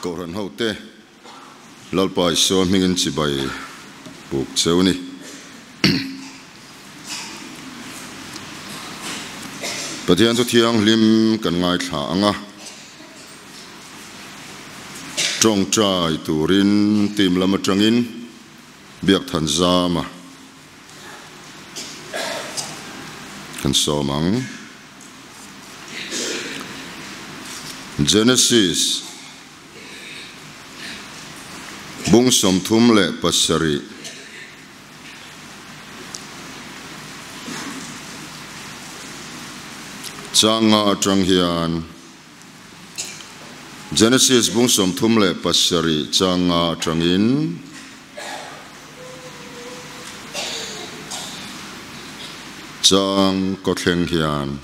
Kohhran hote Lalpa Isua hmingin chibai buk cheu ni. Pathian chu thianghlim kan ngaithla ang a, tawngtai turin team lam atangin biak than zam a kan sawm ang. Genesis bung 37 changa atang hian Genesis bung 37 changa atangin chang ko thleng hian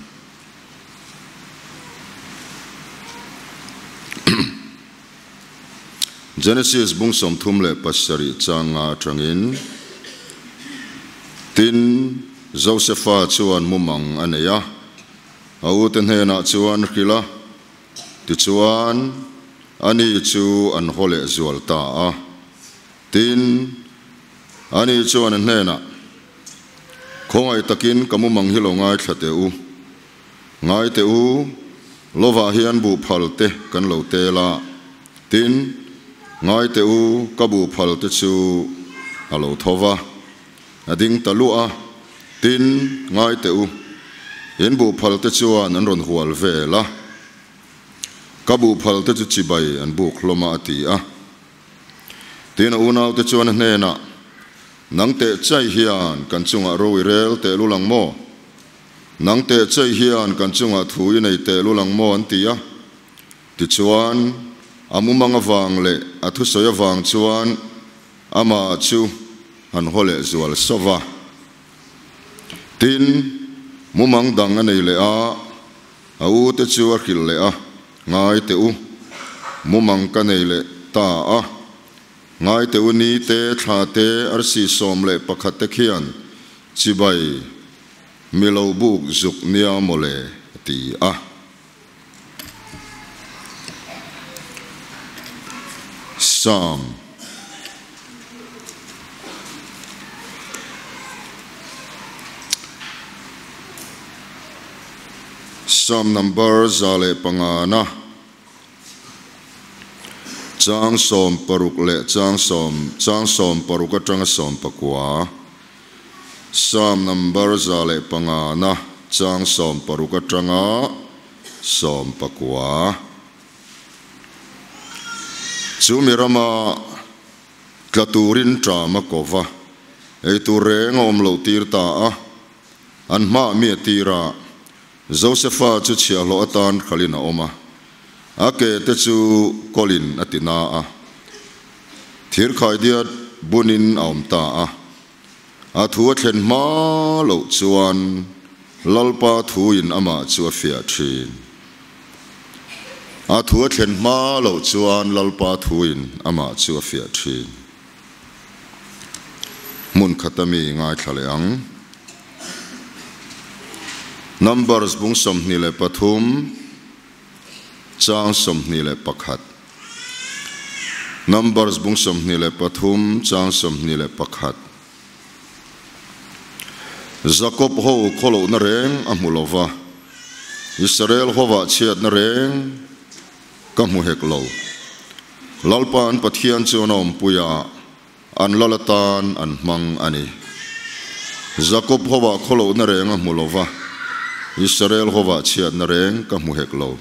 Genesis bung 37 changa atangin tin Josepha chuan mumang aneia a u te hnenah chuan hrila ti chuan ani chu an hole zual ta a tin ani chuan an hnenah khawngai takin ka mumang hi lo ngai thla te u ngai te u lova hian bu phal te kan lo te la tin ngai te u ka bu phal te chu a lo thova a ding ta lu a tin ngai te u in bu phal te chuan an rawn hual ve la ka bu phal te chu chibai an buk hlawma a ti a tin a unau te chuan a hnenah nang te chai hian kan chungah ro i rel te lu lang maw nang te chai hian kan chungah thu i nei te lu lang maw an ti a ti chuan a mumang awang leh a thusawi awang chuan ama chu an hole zual sova tin mumang dang a nei leh a a u te chu a hril leh a ngai te u mumang ka nei leh ta a ngai te u ni te thla te arsi sawm leh pakhat te khian chibai milo buk zuk nia mawle ti a Psalm Psalm number zale pangana chang som paruk le chang som paruk atanga som pakua Psalm number zale pangana chang som paruk atanga som pakua chu mirama tlaturin trama kova ei tu reng awm lo tir ta a an ma mi tira Josepha chu chhia hlo atan khalin a awma a ke te chu kolin atina a thir khai diat bunin a awm ta a a thu a thlen hma lo chuan lalpa thuin ama chu a fiah thin a thu a thlen hma lo chuan lalpa thuin ama chu a fiah thin mun khatami ngai thlale ang Numbers bung 23 chang 21 Numbers bung 23 chang 21 Jacob ho kholo na reng a hmulova Israel howa chiat na reng ka hmu hek lo Lalpa an Pathian chu an awm puia an lalatan an hmang ani Jacob howa kholo na reng a hmulova Israel howa chiat na reng ka hmu hek lo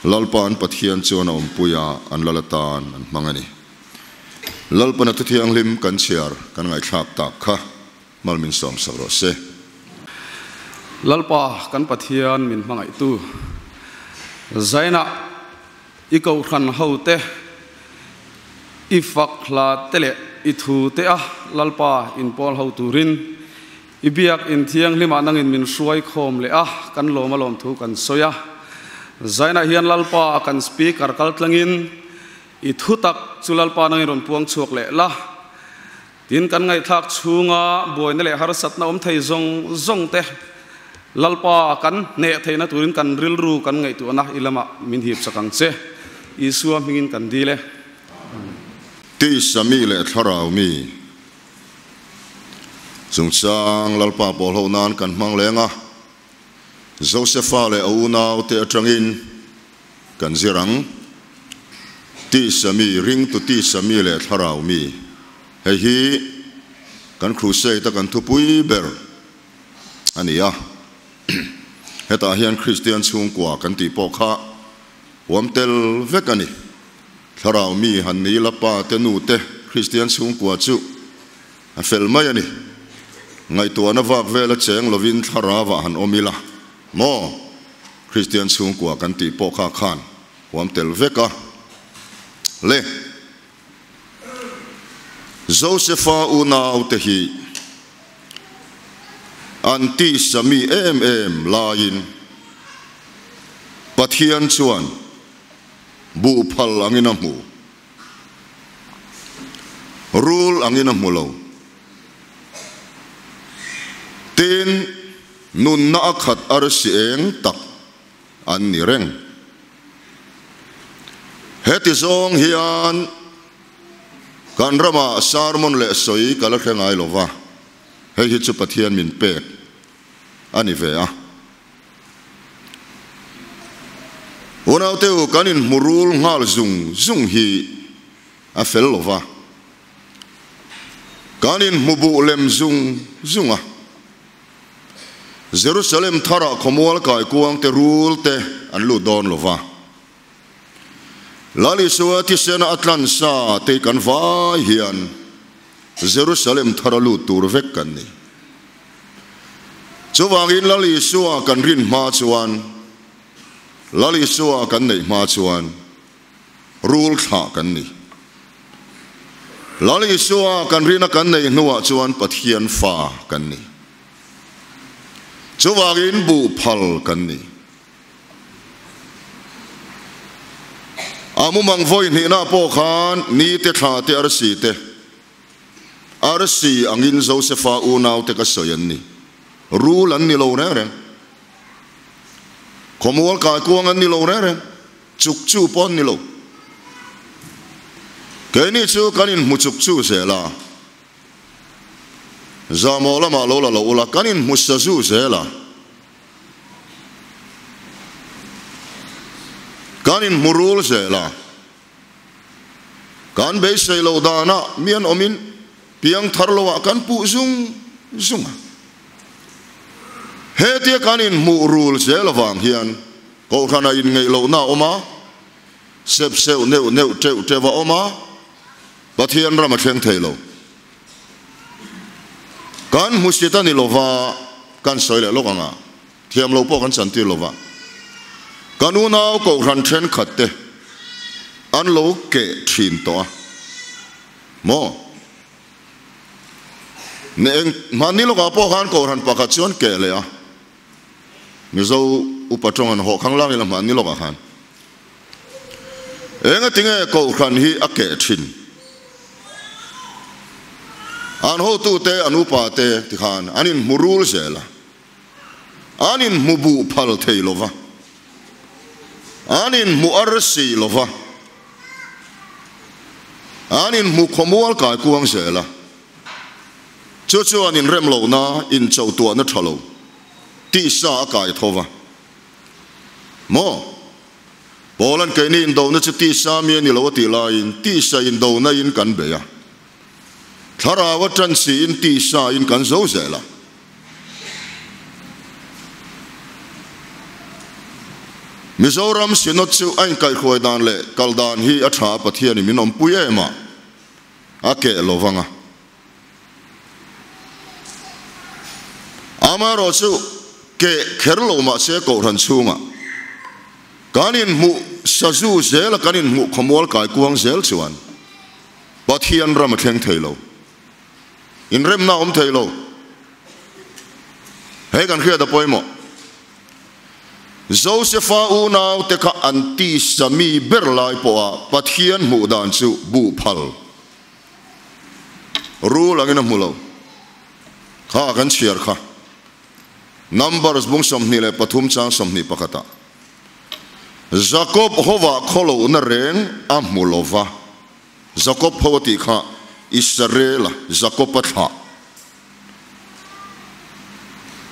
Lalpa an Pathian chu an awm puia an lalatan an hmang ani Lalpa na thu thianghlim kan chhiar kan ngai thlak tak kha malmin som sak rawh se Lalpa kan Pathian min hmangai tu zaina i ko hran ho te i fak hla te le i thu te a Lalpa in pawl ho turin i biak in thiang hlima nangin min hruai khawm le a kan lawm a lawm thu kan soya zaina hian Lalpa kan speaker kal tlangin i thu tak chu Lalpa nangin rawn puang chhuak leh la tin kan ngai thak chunga buai na leh harsat na awm thei zong zong te Lalpa kan ne theina turin kan rilru kan ngai tu na ilama min hip sakang che Isua hmingin kan dil e. Tisa mi leh Thlarau mi chungchang Lalpa pawl ho nan kan hmang leng a, Josefa leh a unaute atangin kan zir ang. Tisa mi, ringtu tisa mi leh Thlarau mi, hei hi kan crusade a kan thupui ber a ni a. Hetah hian Kristian chhungkua kan tih pawh kha huam tel vek a ni. Thlarau mi han ni la pa te nu te Kristian chhungkua chu a fel mai a ni. Ngaihtuahna vak vela cheng lovin thlarauah han awm ila maw? Kristian chhungkua kan tih pawh kha khan huam tel vek a le. Josefa unaute hi an tisa mi em em laiin Pathian chuan buhphal angin a hmu, rul angin a hmu lo. Tin, nunna a khat arsi eng tak an ni reng. Heti zawng hian kan ramah sermon leh sawi ka la hre ngai lo va, hei hi chu Pathian min pek a ni ve a. Unaute u, kan inhmu rul nghal zung zung hi a fel lo va, kan inhmu buh lem zung zung a. Jerusalem tharah khawmual kaikuang te rul te an lut dawn lo va. Lal Isua thisena a tlan sa te kan vai hian Jerusalem thara lut tur vek kan ni. Chuvangin Lal Isua kan rin hma chuan, Lal Isua kan neih hma chuan rul thlah kan ni. Lal Isua kan rina kan neih hnuah chuan Pathian fa kan ni. Chuvangin buhphal kan ni. A mumang vawi hnihna pawh khan ni te thla te arsi te arsi angin Josefa unaute ka sawi an ni. Rul an ni lo reng reng. Khawmual kaikuang an ni lo reng reng. Chuk chu pawh an ni lo. Keini chu kan inhmu chuk chu zel a. Zahmawh lamah lo la lo ula, kan inhmu sazu zel a. Kan inhmu rul zel a. Kan beisei loh danah mi an awmin piang thar loah kan puh zung zung a. Hetia kan inhmuh rul zel avang hian Kohhranah inngeih lohna a awm a, sep seuh neuh neuh teuh teuh a awm a, Pathian ram a thleng thei lo. Kan hmusit a ni lova, kan sawi leh lawk ang a, thiam lo pawh kan chantir lova. Kan unau Kohhran thenkhat te an lo keh thin tawh a maw? Eng hmanni lawkah pawh khan Kohhran pakhat chu an keh leh a. Mizo upa tawng an hawh khang lang ila hmanni lawkah khan enga tinge Kohhran hi a keh thin? An hotute an upa te tikhan an inhmu rul zel a, an inhmu buh phal thei lova, an inhmu arsi lova, an inhmu khawmual kaikuang zel a. Chu chuan inrem lohna, inchotuahna tha lo tihsa a kai tho va. Maw? Paula'n keini indona chu tihsa mi a ni lo a tih laiin tihsa indona in kan bei a. Thlarau a tan siin tihsa in kan zo zel a. Mizoram Synod chu a inkaihhruai dan leh kal dan hi a tha a Pathianin min awmpui em a, a keh lo vang a. Amaherawh chu keh kher lo mahse Kohhran chhungah kan inhmuh sazu zela kan inhmuh khawmual kaikuang zel chuan Pathian ram a thleng thei lo, inremna a awm thei lo. Hei kan hriat a pawimawh. Josefa unaute kha an tisa mi ber lai pawha Pathian hmuh dan chu buhphal rul angin a hmu lo. Kha kan chhiar kha. Numbers bung 23 chang 21 ah. Jakob hovah khawlohna reng a hmu lo va, Jakob ho a tih kha Israela, Jakob-a thlah.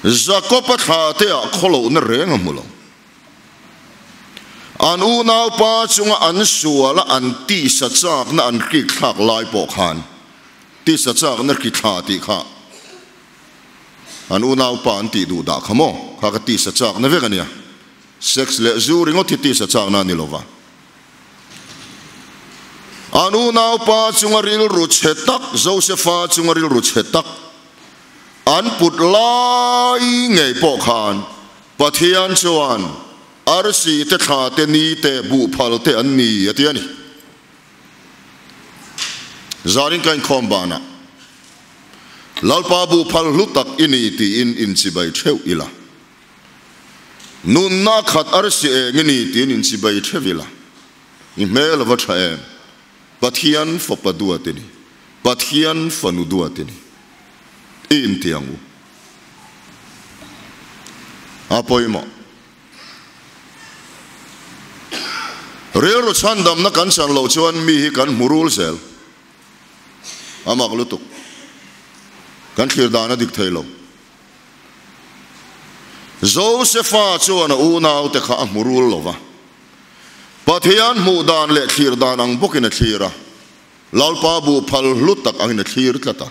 Jakob-a thlah teah khawlohna reng a hmu lo. An unaupa chunga an suala an tisa chakna an hrik thlak lai pawh khan tisa chakna hri thla tih kha an unaupa an tih duh dah kha maw? Kha ka tisa chakna vek a nia. Sex leh zu ringawt hi tisa chakna a ni lova. An unaupa chunga rilru chhe tak, Josefa chunga rilru chhe tak an put lai ngei pawh khan Pathian chuan arsi te thla te ni te buhphal te an ni a ti a ni. Zanin ka inkhawm banah Lalpa buhphal hlu tak i ni tiin inchibai theuh ila. Nunna khat arsi eng i ni tiin inchibai theuh ila. I hmel a va tha em? Pathian fapa duat i ni. Pathian fanu duat i ni. I inti ang u. A pawimawh. Rilru chhandamna kan chan loh chuan mi hi kan hmu rul zel. A mak lutuk. Kan thlir dan a dik thei lo. Josefa chuan a unaute kha a hmu rul lo va. Pathian hmuh dan leh thlir dan ang bawkin a thlir a. Lalpa buh phal hlu tak angin a thlir tlat a.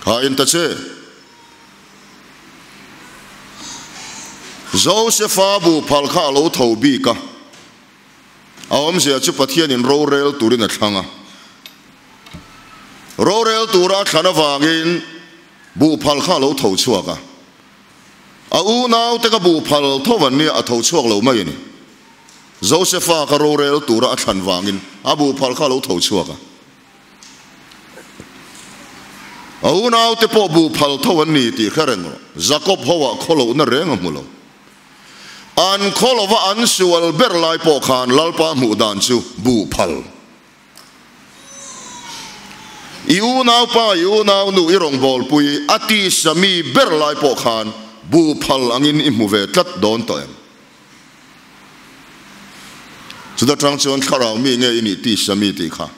Kha in ta che. Josefa buh phal kha a lo tho bik a. A awmzia chu Pathianin rorel turin a thlang a. Rorel tura a thlan avangin buh phal kha a lo tho chhuak a. A unaute ka buh phal tho an nia, a tho chhuak lo mai a ni. Josefa ka rorel tura a thlan vangin a buh phal kha a lo tho chhuak a. A unaute pawh buh phal tho an ni tih hre reng rawh. Jakob hoah khawlohna reng a hmu lo. An khawlova an sual ber lai pawh khan Lalpa hmuh dan chu buh phal. I unaupa, i unaunu, i rawngbawlpui a tisa mi ber lai pawh khan buh phal angin i hmu ve tlat dawn tawh em? Chuta tang chuan thlarau mi nge i nih tisa mi tih kha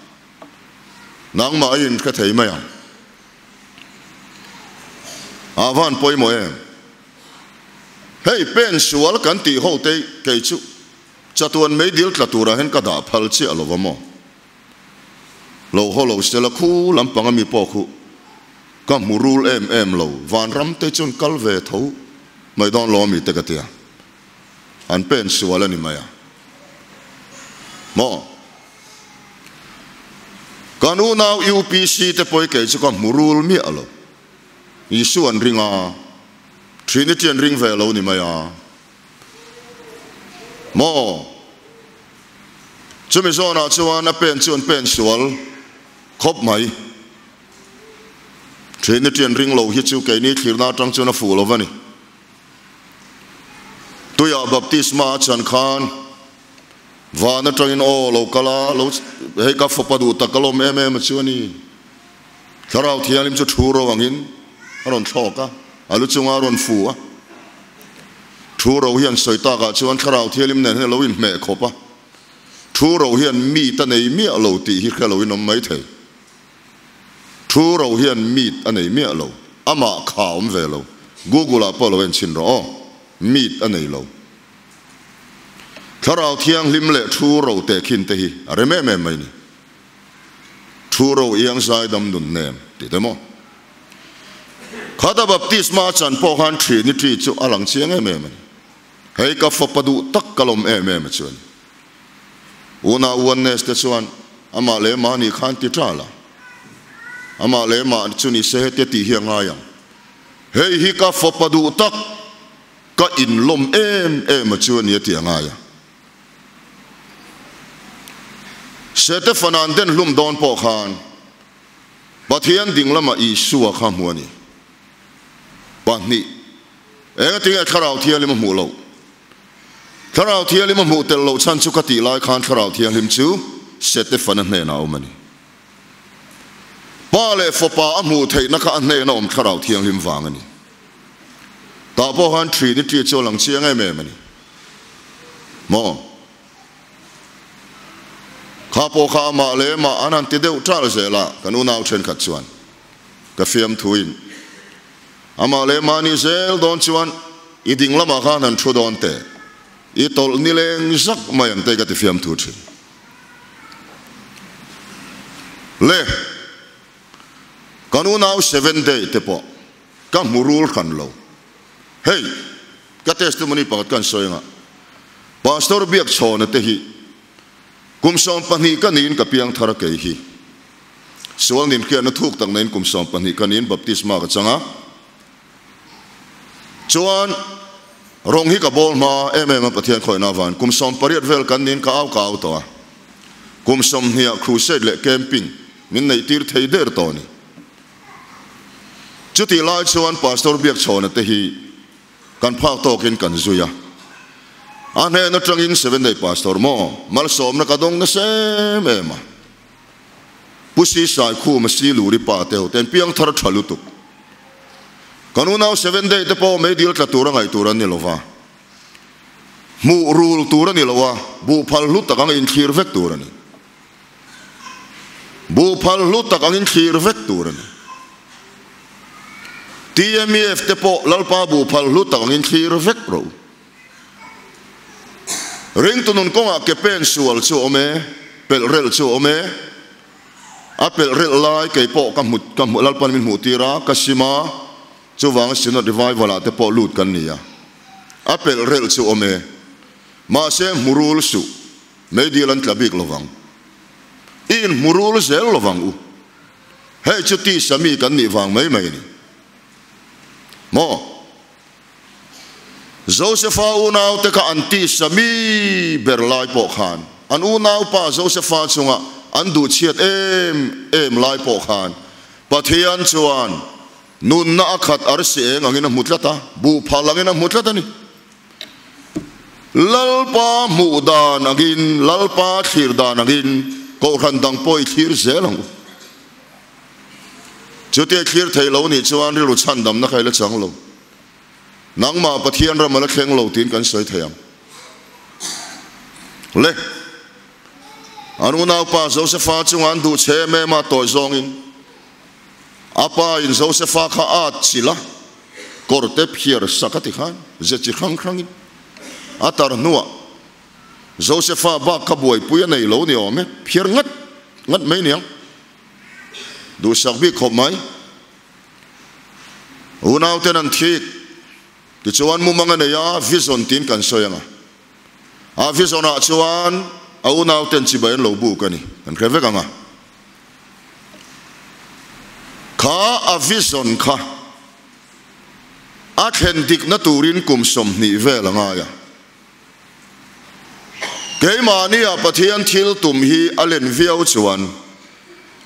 nangmah a inhre thei mai ang. A van pawimawh em? Hei pen sual kan tih ho te kei chu chatuan meidil tla turah hian ka dah phal chiah lo va maw? Lo haw lo sela khu lampang ami pawh khu ka hmu rul em em lo, vanram te chuan kal ve tho mai dawn lo ami te ka tia. An pen sual a ni mai a maw? Kan unau UPC te pawh hi kei chu ka hmu rul miah lo. Isu an ring a, Trinity an ring ve lo ni mai a maw? Chumi zawnah chuan a pen chu an pen sual khawp mai. Trinity an ring lo hi chu keini thlirna atang chuan a fuh lo va ni. Tuiah baptisma a chan khan van atangin aw lo kal a, lo hei ka fapa duh tak ka lawm em em a chu a ni. Thlarau Thianghlim chu thu ro angin a rawn thlawk a, a lu chunga a rawn fu a. Thu ro hi an sawi takah chuan Thlarau Thianghlim nen hian a lo inhmeh khawp a. Thu ro hian meat a nei miah lo tih hi hre loin awm mai thei. Thu ro hian meat a nei miah lo, amah kha awm ve lo. Google ah pawh lo en chhin rawh aw, meat a nei lo. Thlarau Thianghlim leh thu ro tehkhin te hi a rem em em mai ni. Thu ro iang zaidam nun nem ti te maw? Khata baptisma a chan pawh khan Trinity chu a lang chiang em em a ni. Hei ka fapa duh tak ka lawm em em a chu a ni. Unau Oneness te chuan amah leh mahni khan ti ṭal a, amah leh mah chu ni se hetia tih hi a ngai ang. Hei hi ka fapa duh tak ka inlawm em em a chu a ni a ti a ngai a. Setefana an den hlum dawn pawh khan Pathian ding lamah Isua kha hmu a ni. Pahnih, Engatinge Thlarau Thianghlim a hmuh loh? Thlarau Thianghlim a hmuh tel loh chhan chu ka tih lai khan Thlarau Thianghlim chu Setefana hnenah a awm a ni. Pa leh Fapa a hmuh theihna kha a hnena awm Thlarau Thianghlim vang a ni. Tah pawh khan Trinity chu a lang chiang em em a ni. Maw? Kha pawh kha amah leh amah an han ti deuh ṭalh zel a, kan unau ṭhenkhat chuan ka fiamthuin amah leh mahni zel dawn chuan i ding lamah khan han ṭhu dawn teh, i tawlh nileng zak mai ang te ka ti fiamthu ṭhin. Le, kan unau Seven Day te pawh ka hmu rul hran lo. Hei, ka testimony pakhat ka han sawi anga, Pastor Biakchhawna te hi kum 12 ka niin ka piang thar a kei hi. Sual nin hriatna thuk tak naiin kum 12 ka niin baptisma ka chang a. Chuan rawng hi ka bawl hma em em a Pathian khawihna avangin kum 18 vel kan niin ka au ka au tawh a. Kum 20 ah crusade leh camping min neih tir thei der tawh a ni. Chutih lai chuan Pastor Biakchhawna te hi kan phak tawkin kan zui a. A hnen atangin Seven Day Pastor maw malsawmna ka dawng nasa em em a. Pu Si Saikhuma Si Luri pa te ho ten piang thar tha lutuk. Kan unau Seven Day te pawh meidil tla tura ngaih tur an ni lova. Hmuh rul tur a ni lo a, buhphal hlu tak anga inthlir vek tur a ni. Buhphal hlu tak angin thlir vek tur a ni. TMEF te pawh Lalpa buhphal hlu tak angin thlir vek rawh u. Ringtu nun kawngah ke pen sual chu a awm e, pelh relh chu a awm e. A pelh relh lai kei pawh ka hmu, ka hmu, Lalpan min hmuh tir a, ka sim a, chuvanga Synod Revival ah te pawh lut kan ni a. A pelh relh chu a awm e. Mahse hmu rul suh. Meidil an tla bik lovang. I inhmu rul zel lovang u. Hei chu tisa mi kan nih vang mai mai a ni. Maw? Josefa unaute kha an tisa mi ber lai pawh khan, an unaupa Josefa chunga an duhchhiat em em lai pawh khan, Pathian chuan nunna a khat arsi eng angin a hmu tlat a, buhphal angin a hmu tlat a ni. Lalpa hmuh dan angin, Lalpa thlir dan angin Kohhran dang pawh i thlir zel ang u. Chutia thlir theih lo nih chuan rilru chhandamna kha i la chang lo. Nangmah Pathian ram a la thleng lo tiin kan sawi thei ang. Le, an unaupa Josefa chunga an duh che em em a tawi zawngin a pa in Josefa kha a at chilh a, Kawrte phiar sak a ti khan ze chi hrang hrangin a tar hnuah Josefa bak kha buaipui a nei lo ni awm e, phiar ngat ngat mai niang. Duhsak bik khawp mai. Unauten an thik tichuan mumang a nei a, vision tiin kan sawi ang a. A vision ah chuan a unauten chibai an lo buk a ni, kan hre vek ang a. Kha a vision kha a thlen dikna turin kum 20 vel a ngai a. Keimahnia Pathian thil tum hi a len viau chuan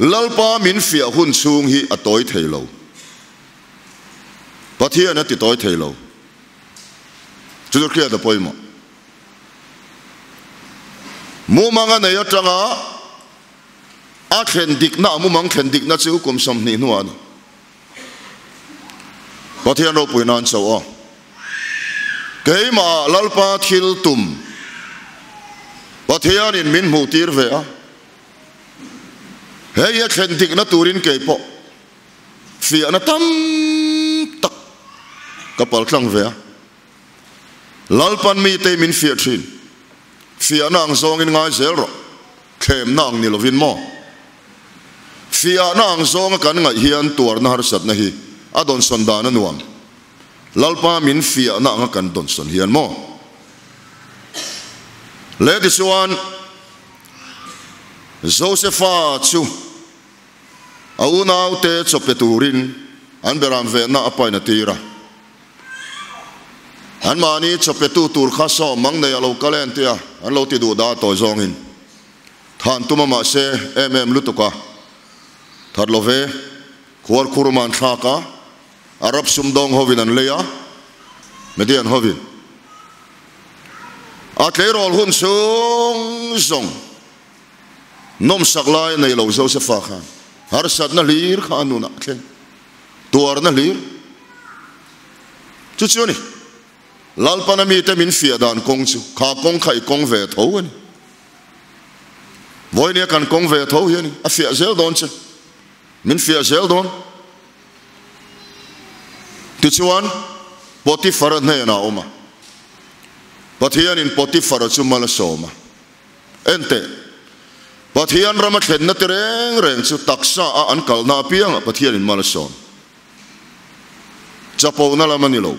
Lalpa min fiah hun chhung hi a tawi thei lo. Pathian a ti tawi thei lo. Chu chu hriat a pawimawh. Mumang a nei atanga A thlen dikna, a mumang thlen dikna chu kum 20 hnuah a ni. Pathian ropui nan chauh aw. Keimah Lalpa thil tum Pathianin min hmuh tir ve a, hei a thlen dikna turin kei pawh fiahna tam tak ka paltlang ve a. Lalpan mite min fiah thin. Fiahna ang zawngin ngai zel rawh. Thlemna ang ni lovin maw? Fiahna ang zawnga kan ngaih hian tuarna harsatna hi a dawnsawn dan a nuam. Lalpa min fiahna anga kan dawnsawn hian maw? Le tichuan, Josefa chu a unaute chaw pe turin an beram vehna a paina tir a. Anmahni chawpetu tur kha saw mang nei a lo kal en tia an lo ti duh dah tawi zawngin than tum a mahse em em lutuk a that lo ve. Khuar khur man thlak a, Arab sumdawng hovin an lei a, Median hovin a tleirawl hun chhung zawng nawmsak lai a nei lo Josefa khan harsatna hlir kha a nunah a thleng. Tuarna hlir chu chu a ni. Lalpana mite min fiah dan kawng chu kha kawng kha i kawng ve tho a ni. Vawinia kan kawng ve tho hi a ni. A fiah zel dawn che. Min fiah zel dawn. Tichuan, Potifara hnenah a awm a. Pathianin Potifara chu mal a sawm a. Enteh, Pathian rama thlenna te reng reng chu taksa a an kalna apiangah Pathianin mal a sawm. Chapona lam a ni lo.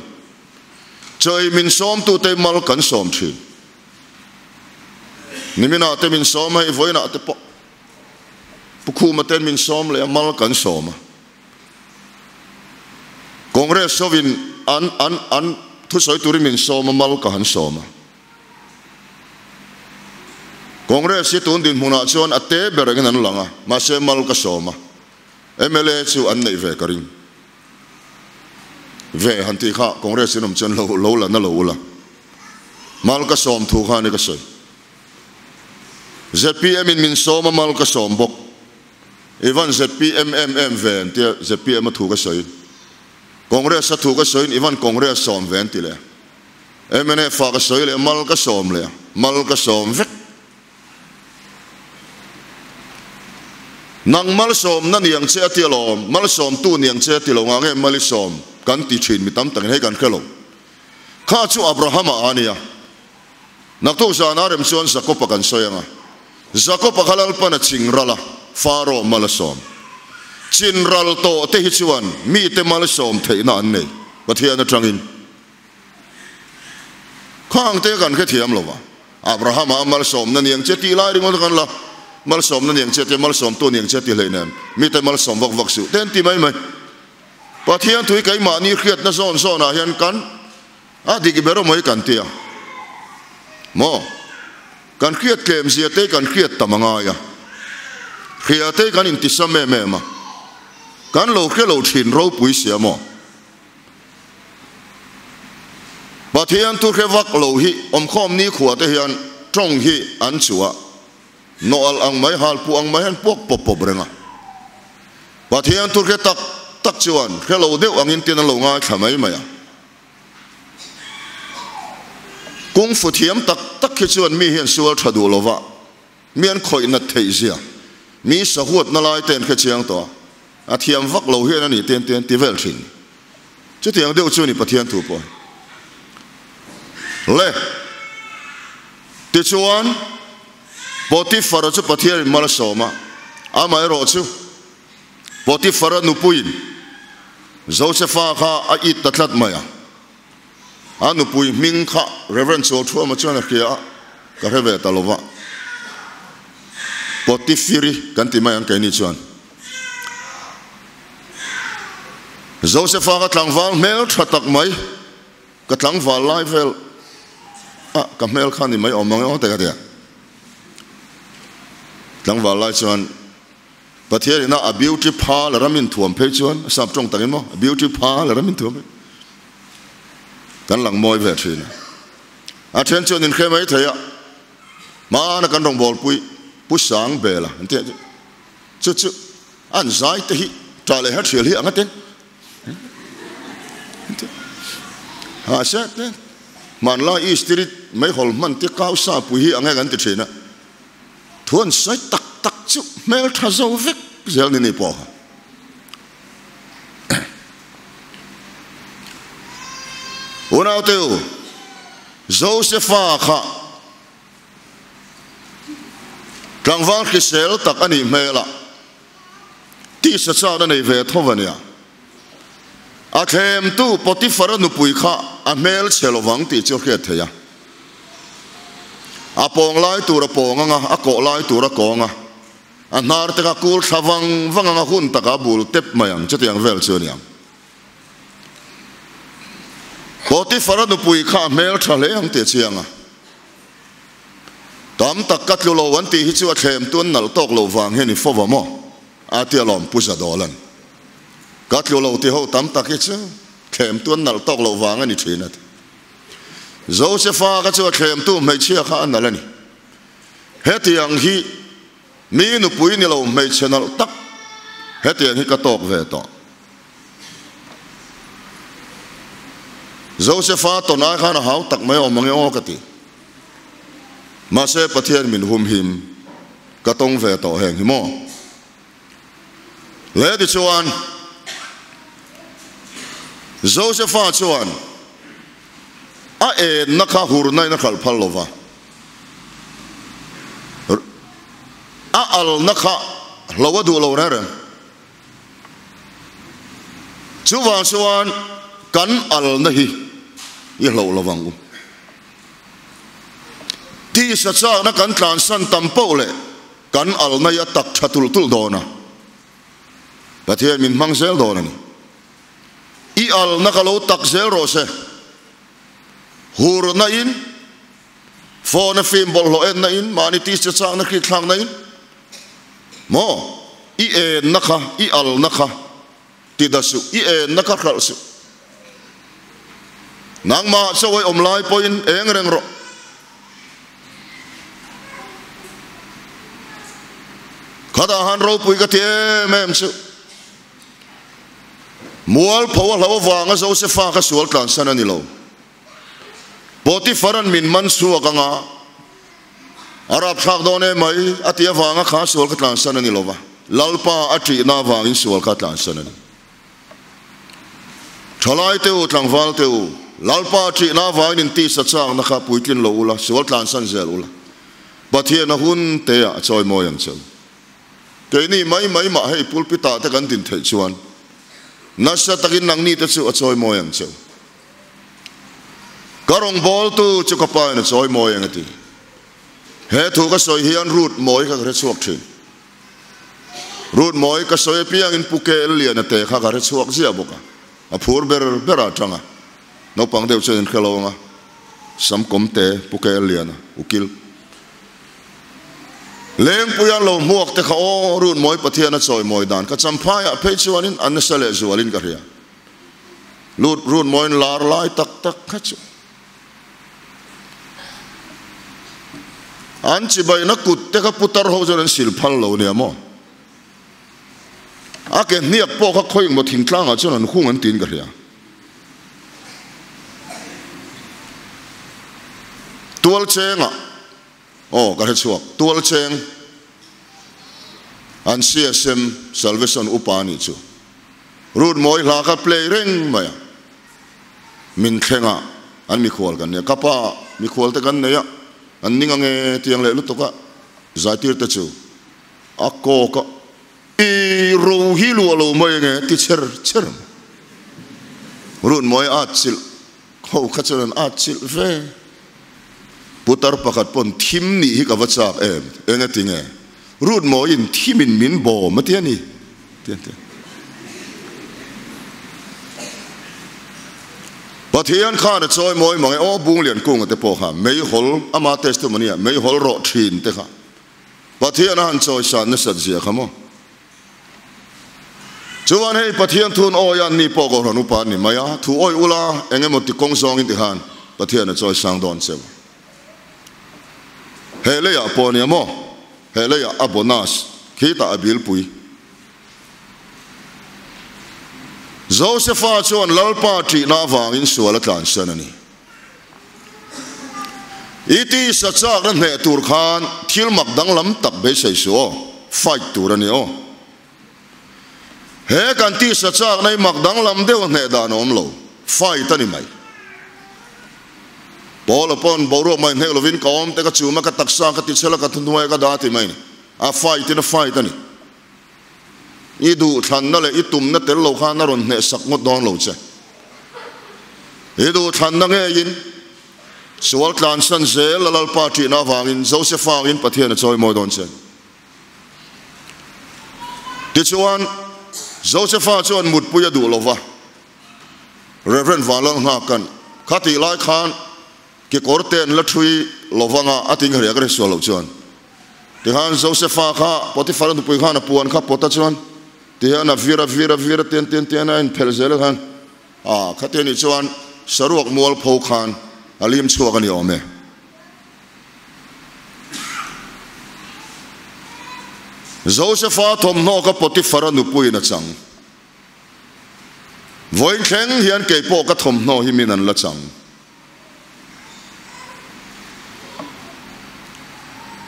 Chaw ei min sawmtute mal kan sawm thin. Niminah te min sawm a, hei vawiinah te pawh Pu Khuma ten min sawm leh a, mal kan sawm a. Congress hovin an an an thusawi turin min sawm a, mal ka han sawm a. Congress hi tun dinhmunah chuan a te ber angin an lang a, mahse mal ka sawm a. Mla chu an neih ve ka ring ve han tih kha Congress in awm chuan lo lo la na lo ula. Mal ka sawm thu kha a ni ka sawi. Zpm in min sawm a mal ka sawm bawk. Ivan zpm em em ve an tia zpm a thu ka sawi. Congress a thu ka sawiin Ivan Congress sawm ve an ti leh a. Mnf ah ka sawi leh mal ka sawm leh a, mal ka sawm vek. Nang malsawmna niang che a ti alawm, malsawmtu niang che a ti lo nga nge mal i sawm kan ti thin mi tam takin hei kan hre lo. Kha chu Abrahama a nia. Naktuk zana rem chuan Jakob-a kan sawi ang a. Jakob-a kha Lalpan a ching ral a, Faro mal a sawm. Chin ral tawh te hi chuan mite malsawm theihna an nei, Pathian atangin. Khang te kan hrethiam lo va, Abrahama a malsawmna niang che tih lai ringawt kan la, malsawmna niang che te, malsawmtu niang che ti hleinem, mite malsawm vak vak suh te an ti mai mai. Pathian thui keimahni hriatna zawn zawnah hian kan a dik ber awm mai kan ti a maw? Kan hriat tlem zia te kan hriat tam a ngai a, hria te kan intisam em em a, kan lo hre lo thin ropui sia maw? Pathian thu hre vak lo hi awmkhawm nikhua te hian tawng hi an chuah nawh alh ang mai, hal puh ang mai hian puak pawp pawp reng a. Pathian thu hre tak tak chuan hre lo deuh angin tin an lo ngaithla mai mai a. Kungfu thiam tak tak hi chuan mi hian sual tha duh lova Mi an khawih nat theih zia, mi sahuatna lai te an hre chiang tawh a, a thiam vak lo hian a nih te an ti an ti vel thin. Chutiang deuh chu ni Pathian thu pawh hi. Le, tichuan Potiphar-a chu Pathianin mal a sawm a, amaherawh chu Potiphar-a nupuiin Josefa kha a it ta tlat mai a. A nupui hming kha Rev. Chawlthuama chuan a hria a, ka hre ve ta lo va. Potifiri kan ti mai ang keini chuan. Josefa ka tlangval hmel tha tak mai, ka tlangval lai vel a ka hmel kha ni mai awm ang e aw te ka ti a. Tlangval lai chuan Pathian ina a beauty parlour a min thuam phei chuan, a sap tawng takin maw, a beauty parlour a min thuam phei kan lang mawi ve thin a. A then chuan inhre mai thei a, hmana kan rawngbawlpui Pu Sangbela an tih chu, chu chu an zai te hi tah leh hla thial hi ang a ten. Ha se te hmanlai istiri meihawl hman te kau sa pui hi ang e kan ti thin a. Thu an sawi tak tak chu hmel tha zo vek zel ni ni pawh. Unaute u, Josefa kha tlangval hrisel tak a nih hmel a, tisa chak a nei ve tho a nia. A thlemtu Potifara nupui kha a hmel chhe lovang tih chu a hriat theih a. A pawng lai tur a pawng ang a, a kawh lai tur a kawng a, a hnar te kha kul thla vang vang ang a, hun takah a bul tep mai ang, chutiang vel chu a ni ang. Potifara nupui kha a hmel tha hle ang tih a chiang a. Tam tak ka tlu lo an tih hi chu a thlem tu an nalh tawk loh vang hian i fo va maw? A ti alawm Pu Zadawlan. Ka tlu lo ti ho tam tak hi chu thlem tu an nalh tawk loh vang a ni thin a ti. Josefa kha chu a thlemtu hmeichhia kha a nalh a ni. Hetiang hi mi nupui ni lo hmeichhe nalh tak hetiang hi ka tawk ve tawh. Josefa tawn ai khan a hau tak mai awm ang e aw ka ti. Mahse Pathian min humhim ka tawng ve tawh heng hi maw? Le tichuan Josefa chuan a enna kha hurna in a hralh phal lova, a alna kha hlo a duh lo reng reng. Chuvang chuan kan alna hi i hloh lovang u. Tisa chakna kan tlansan tam poh leh kan alna hi a tak tha tulh tulh dawn a, Pathian min hmang zel dawn a ni. I alna ka lo tak zel rawh se. Hurna in, phone a film bawlhhlawh enna in, mahni tisa chakna hri thlakna in, maw i enna kha, i alna kha ti da suh, i enna kha hralh suh. Nangmah chaw ei awm lai pawhin eng reng rawh. Khatah han ropui ka ti em em chu. Mualpho a hlo avanga Josefa kha sual tlansan a ni lo. Potiphar-a'n min man chhuak anga a rapthlak dawn em mai a tih avanga kha sual kha tlansan a ni lo va, Lalpa a ṭihna avangin sual kha tlansan a ni. Ṭhalai te u, tlangval te u, Lalpa a ṭihna avangin intisa chakna kha puitlin lo ula, sual tlansan zel ula, Pathian a hun teah a chawimawi ang che u. Keini mai mai mah hei pulpit ah te kan din theih chuan nasa takin nangni te chu a chawimawi ang che u. Ka rawngbawltu chu ka pa in a chawimawi ang a ti. He thu ka sawi hian Ruth Mawi kha ka hre chhuak thin. Ruth Mawi ka sawi apiangin Pu KL Liana te kha ka hre chhuak ziah bawk a. A phur ber ber ah tang a. Naupang deuh chuan in hre lo ang a. Sam kawm te Pu KL Liana, ukil. Lengpuia lo hmuak te kha aw Runmawi Pathian a chawimawi dan ka champhaiah phei chuanin an nasa leh zualin ka hria. Lut Runmawiin lar lai tak tak kha chu an chibaina kut te kha putar ho chuan an sil phal lo nia maw. A ke hniak pawh kha khawi maw thingtlangah chuan an hung an tiin ka hria. Tual chengah aw ka hre chhuak tual cheng an CSM Salvation upa anih chu Ruth mawi hla kha play reng mai a min thleng a an mikhual kan nia ka pa mikhual te kan nei a an ning ange tiang leh lutuk a zaitir te chu a kawk a I ro hi luah lo mai ange ti cher cher mai. Run mawi at chilh ho kha chuan an at chilh ve. Putar pakhat pawn thim nih hi ka va chak em, eng a ti nge? Run mawiin thimin min bawm a ti a ni ti an ti. Pathian khan a chawi mawi mang e aw Bunglian kunga te pawh kha meihawl ama testimony ah meihawl rawh thin te kha. Pathian a han chawisan nasat zia kha maw? Chuan hei Pathian thun awi a ni pawh Kohhran upa a ni mai a, thu awi ula eng emaw ti kawng zawngin ti khan Pathian a chawisang dawn che u. He leiah pawh a nia maw? He leiah a bonus khitah a bilpui. Josefa chuan Lalpa ṭihna avangin sual a tlansan a ni. I tisa chakna hneh tur khan thil mak danglam tak beisei suh aw, fight tur a ni aw. He kan tisa chakna hi mak danglam deuh a hneh dan a awm lo, fight a ni mai. Paula pawn boruak mai hnek lovin ka awm te ka chum a, ka taksa ka tichhel a, ka thuhnuai a ka dah a ti mai ni. A fight in a fight a ni. I duhthlanna leh i tumna tel lo khan a rawn hnehsak ngawt dawn lo che. I duhthlanna ngeiin sual tlansan zel a Lalpa ṭihna avangin Josefa angin Pathian a chawimawi dawn che. Tichuan, Josefa chuan mutpui a duh lo va, Rev. Vanlalnghakan kha tih lai khan kekawr te an la ṭhui lo vanga a ti nghariak a ri sual loh chuan. Tihian Josefa kha Potifara nupui khan a puan kha pawt a chuan tihian a vir a vir a vir a tian tian tian a inphelh zel a khan a khati anih chuan saruak mual pho khan a lim chhuak a ni awm e. Josefa thawmhnaw kha Potifara nupuiin a chang. Vawiin thleng hian kei pawh ka thawmhnaw hi min an la chang.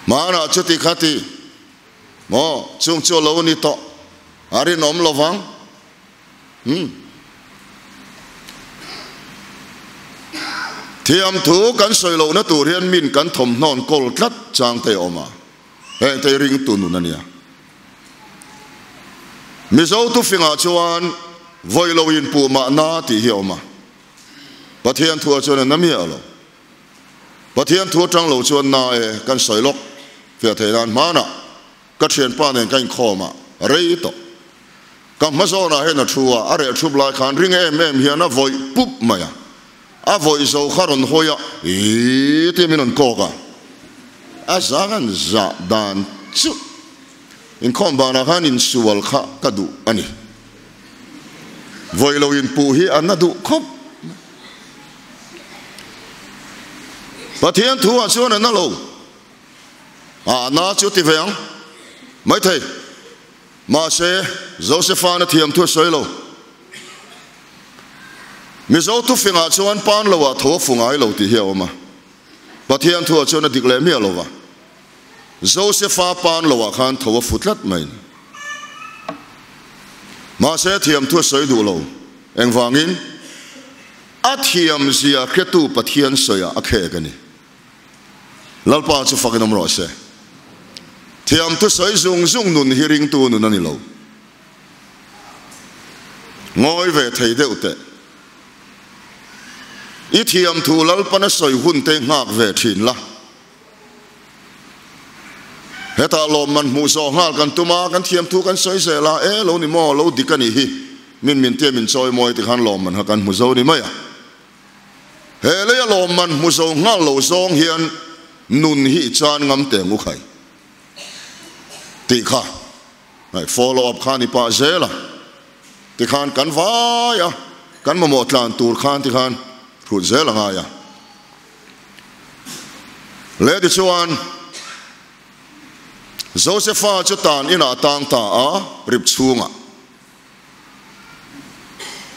Hmanah chuti kha ti maw? Chung chu a lo ni tawh, a rinawm lo vang. Umm. Thiamthu kan sawi lohna tur hian min kan thawmhnawn kawl tlat chang te a awm a, heng te hi ringtu nun a nia. Mizo tufingah chuan vawi lo inpuh mahna tih hi a awm a, Pathian thu ah chuan a na miah lo. Pathian thu atang lo chuan na e kan sawi lawk fiah theih nan hmanah ka thianpa nen ka inkhawm a, rei tawh. Ka hma zawnah hian a thu a, a reh thup lai khan ring em em hian a vawih pup mai a, a vawih zo kha rawn hawi a, Iiii tia min rawn kawk a, a zang an zah dan chu inkhawm banah khan insual kha ka duh a ni. Vawih lo inpuh hi a na duh khawp mai. Pathian thu ah chuan a na lo. A na chu ti ve ang maithei. Mahse, Josepha'n a thiam thu a sawi lo. Mizo thufingah chuan pan loah tho a fu ngai lo tih hi a awm a. Pathian thuah chuan a dik leh miah lo va. Josepha pan loah khan tho a fu tlat mai. Mahse, a thiam thu a sawi duh lo. Engvangin? A thiamzia hretu Pathian sawiah a khek a ni. Lalpa chu fakin awm rawh se. Thiam thusawi zung zung nun hi ringtu nun a ni lo. Ngawi ve thei deuh teh. I thiam thu Lalpan a sawi hun te nghak ve thin la. Hetah lawmman hmuh zawh nghal kan tum a, kan thiam thu kan sawi zel a, e lo ni maw, lo dik a nih hi, min min tia min chawi mawi tikhan lawmman kha kan hmu zo ni mai a. He leia lawmman hmu zo nghal lo zawng hian nun hi i chan ngam teh ngu khai tih kha hei follow up kha ni pah zel a, tikhan kan vai a, kan mamawh tlan tur khan tikhan hrut zel a ngai a. Le tichuan Josepha chu tan inah a tang ta a, rip chhungah.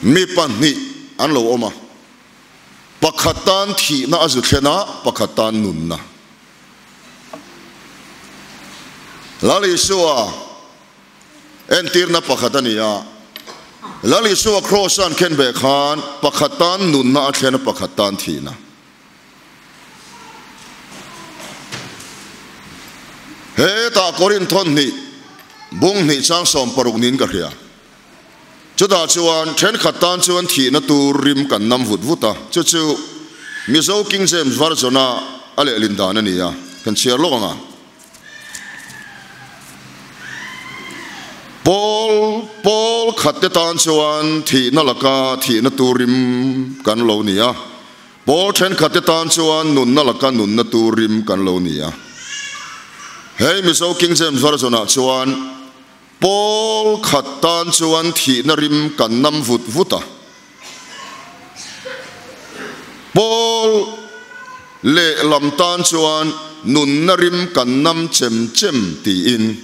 Mi pahnih an lo awm a, pakhat tan thihna a zu thlen a, pakhat tan nunna. Lal Isua entirna pakhat a ni a, Lal Isua Kraws-a an khen ve khan pakhat tan nunna a thlen a, pakhat tan thihna. Hetah Korinthon hnih bung hnih chang 60 niin ka hria. Chutah chuan thenkhat tan chuan thihna tur rim kan nam vut vut a, chu chu Mizo King James Version-a a lehlin dan a ni a, kan chhiar lawk ang a. Paul, Paul khat te tan chuan thihna laka thihna tur rim kan lo ni a. Paul thenkhat te tan chuan nunna laka nunna tur rim kan lo ni a. Hei Mizo King James Version ah chuan Paul khat tan chuan thihna rim kan nam vut vut a. Paul lehlam tan chuan nunna rim kan nam chem chem tiin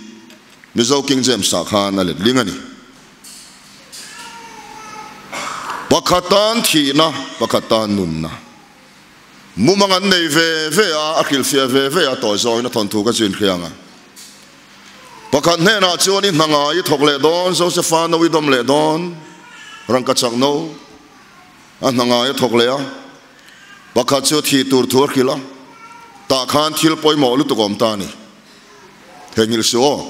Mizo King James ah khan a letling a ni. Pakhat tan thihna, pakhat tan nunna. Mumang an nei ve ve a, a hrilhfiah ve ve a, tawi zawngin a thawnthu ka chin hriang a. Pakhat hnenah chuan i hna ngai i thawk leh dawn, Josepha no i dawm leh dawn, rangka chak no a hna ngai a thawk leh a. Pakhat chu thih tur thu a hrilh a, tah khan thil pawimawh lutuk a awm ta a ni. Theihnghilh suh aw.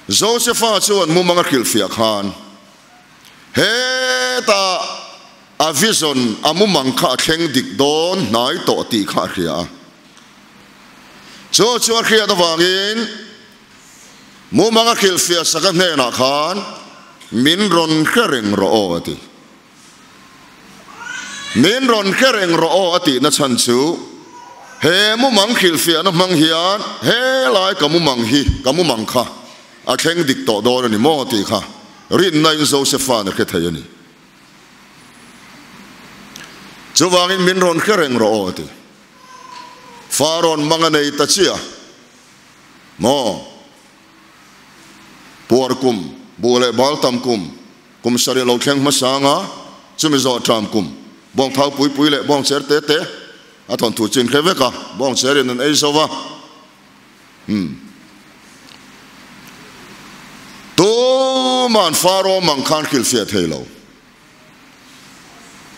Josepha chuan mumang a hrilhfiah khan, Hetah a vision, a mumang kha a thleng dik dawn hnai tawh tih kha a hria a. Chu chu a hriat avangin mumang a hrilhfiah sak a hnenah khan, Min rawn hre reng rawh aw a ti. Min rawn hre reng rawh aw a tihna chhan chu he mumang hrilhfiahna hmang hian helai ka mumang hi ka mumang kha a thleng dik tawh dawn a ni maw tih kha rinna in Josepha'n a hre thei a ni. Chuvangin min rawn hre reng rawh aw a ti. Fa rawn mang a nei ta chiah maw? Puar kum, buh leh bal tam kum. Kum sarih lo thleng hmasa anga chumi zawh ṭam kum bawng thau pui pui leh bawng cher te te a thawnthu chin hre vek a, bawng cherin an ei zo va. Umm. Tuman Faro mang khan hrilhfiah thei lo.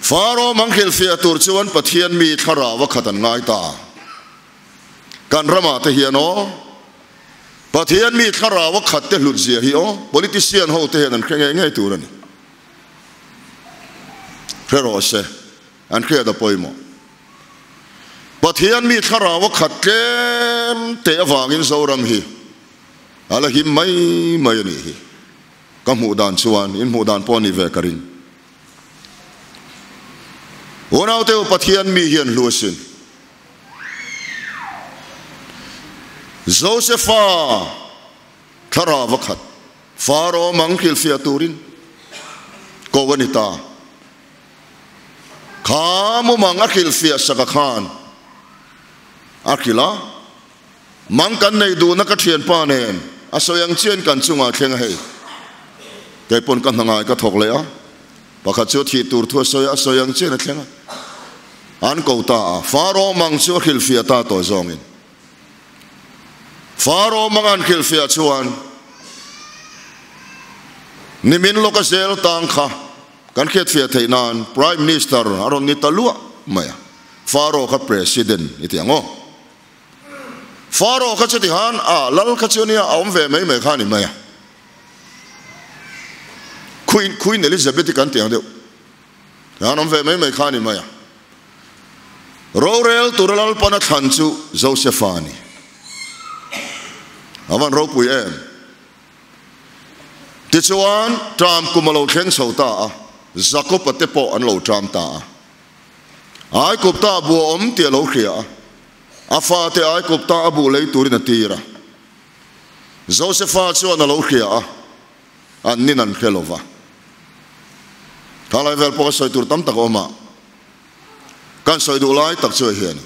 Faro mang hrilhfiah tur chuan Pathian mi thlarau a khat an ngai ta. Kan ramah te hian aw, Pathian mi thlarau a khat te hlut zia hi aw, politician ho te hian an hre ngei ngei tur a ni. Hre rawh se, an hriat a pawimawh. Pathian mi thlarau a khat tlem teh avangin Zoram hi a la him mai mai a nih hi. Ka hmuh dan chuan in hmuh dan pawh a nih ve ka ring. Unaute u Pathian mi hian hlu asin. Josefa thlarau a khat Faro mang hrilhfiah turin ko a ni ta. Kha mumang a hrilhfiah saka khan a hrilh a, Mang kan neih duhna ka thianpa nen a sawi ang chian kan chungah thleng a hei. Kei pawn ka hna ngai ka thawk leh a, pakhat chu a thih tur thu a sawi a, a sawi ang chian a thleng a. An ko ta a, Faro mang chu a hrilhfiah ta tawh zawngin. Faro mang an hrilhfiah chuan nimin lawka zel tang kha kan hriatfiah theih nan Prime Minister a rawn ni ta luah mai a, Faro kha President i ti ang aw. Faro kha chuti han a lal kha chu nia a awm ve mai mai kha a ni mai a. Queen, Queen Elizabeth i kan ti ang deuh. An awm ve mai mai kha a ni mai a. Rorel tura Lalpana thlan chu Josefa a ni. A van ropui em. Tichuan, ṭam kum a lo thleng chho ta a, Jakob-a te pawh an lo ṭam ta a. Aikupta a bu a awm tih a lo hria a, a fate Aikupta a bu lei turin a tir a. Josefa chuan a lo hria a, an nin an hre lo va. Thalai vel pawh ka sawi tur tam tak a awm a, kan sawi duh lai tak chu hei a ni.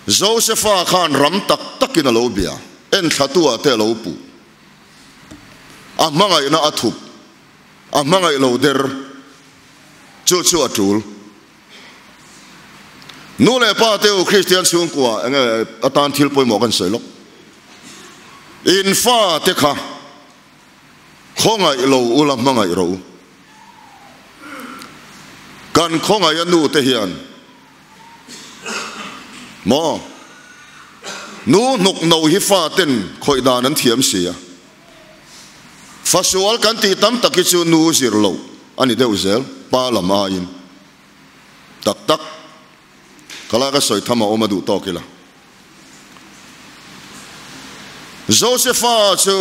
Josefa khan ram tak takin a lo bia, enthlatu ah te a lo puh. A hmangaihna a thup, a hmangaih lo der. Chu chu a tul. Nu leh pa te u Kristian chhungkua enge atan thil pawimawh kan sawi lawk. In fa te kha khawngaih lo ula hmangaih rawh u. Kan khawngaih a nu te hian maw nu hnuk no hi fa ten khawih dan an thiam si a. Fasual kan tih tam tak hi chu nu zir loh a ni deuh zel, pa lam aiin. Tak tak, ka lai ka sawi tham a awm a duh tawk ila. Josefa chu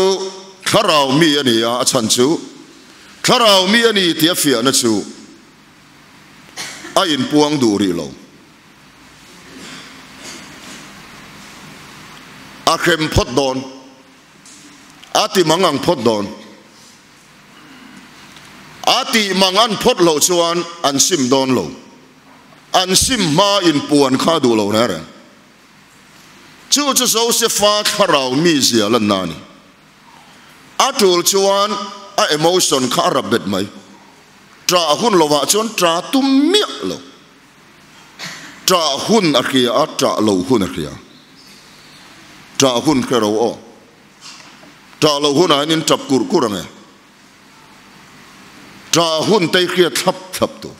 thlarau mi a ni a, a chhan chu thlarau mi a ni tih a fiahna chu a inpuang duh rih lo. A hrem phawt dawn. A ti mang ang phawt dawn. A tih mang an phawt loh chuan an sim dawn lo. An sim hma in puan kha duh lo reng reng. Chu chu Josefa thlarau mizia lanna a ni. A tul chuan a emotion kha a rap bet mai. Ṭah hun lovah chuan ṭah tum miah lo. Ṭah hun a hria a, ṭah lo hun a hria. Ṭah hun hre ro aw. Ṭah lo hunah hian in ṭap kurh kurh ang e. Ṭah hun te i hriat thlap thlap tur.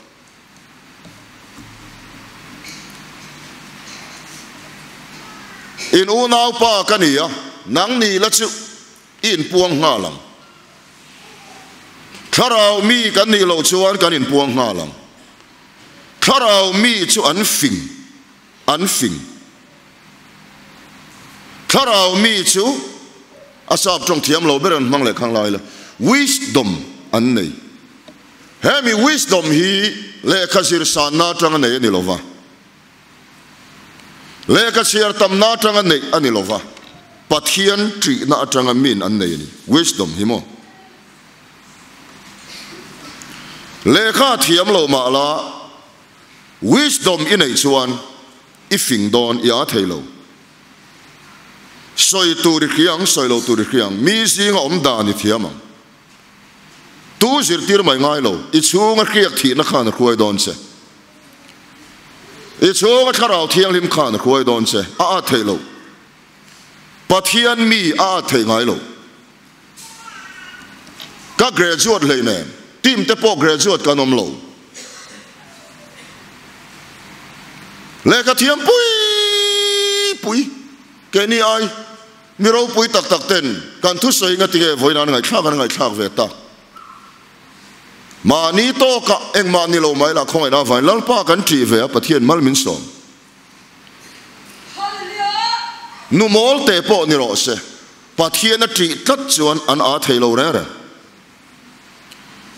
In unaupa ka ni a, nang ni la chu i inpuang nghal ang. Thlarau mi kan nih loh chuan kan inpuang nghal ang. Thlarau mi chu an fing, an fing. Thlarau mi chu a sap tawng thiam lo ber an hmang leh khang lai la, wisdom an nei. Hemi wisdom hi lehkha zir sanna atanga nei a ni lo va, lehkha chhiar tamna atanga neih a ni lo va, Pathian ṭihna atanga min an nei a ni. Wisdom hi maw? Lehkha thiam lo mah la, wisdom i neih chuan i fing dawn i aa thei lo. Sawi tur i hria ang, sawi lo tur i hria ang, mi zinga awm dan i thiam ang. Tu zirtir mai ngai lo, i chhunga hriak thihna khan a hruai dawn che. I chhunga thlarau thianghlim khan a hruai dawn che, a at theih loh. Pathian mi a at theih ngai lo. Ka graduate hleinem, team te pawh graduate kan awm lo. Lehkha thiam pui pui keini ai mi ropui tak tak ten kan thusawi nga tinge vawiin an ngaihthlak an ngaihthlak ve ta. Mahni tawkah engmah ni lo mai lah khawngaihna avangin Lalpa kan ṭih ve a Pathian mal min sawm. Nu mawl te pawh ni rawh se, Pathian a ṭih tlat chuan an aa thei lo reng reng.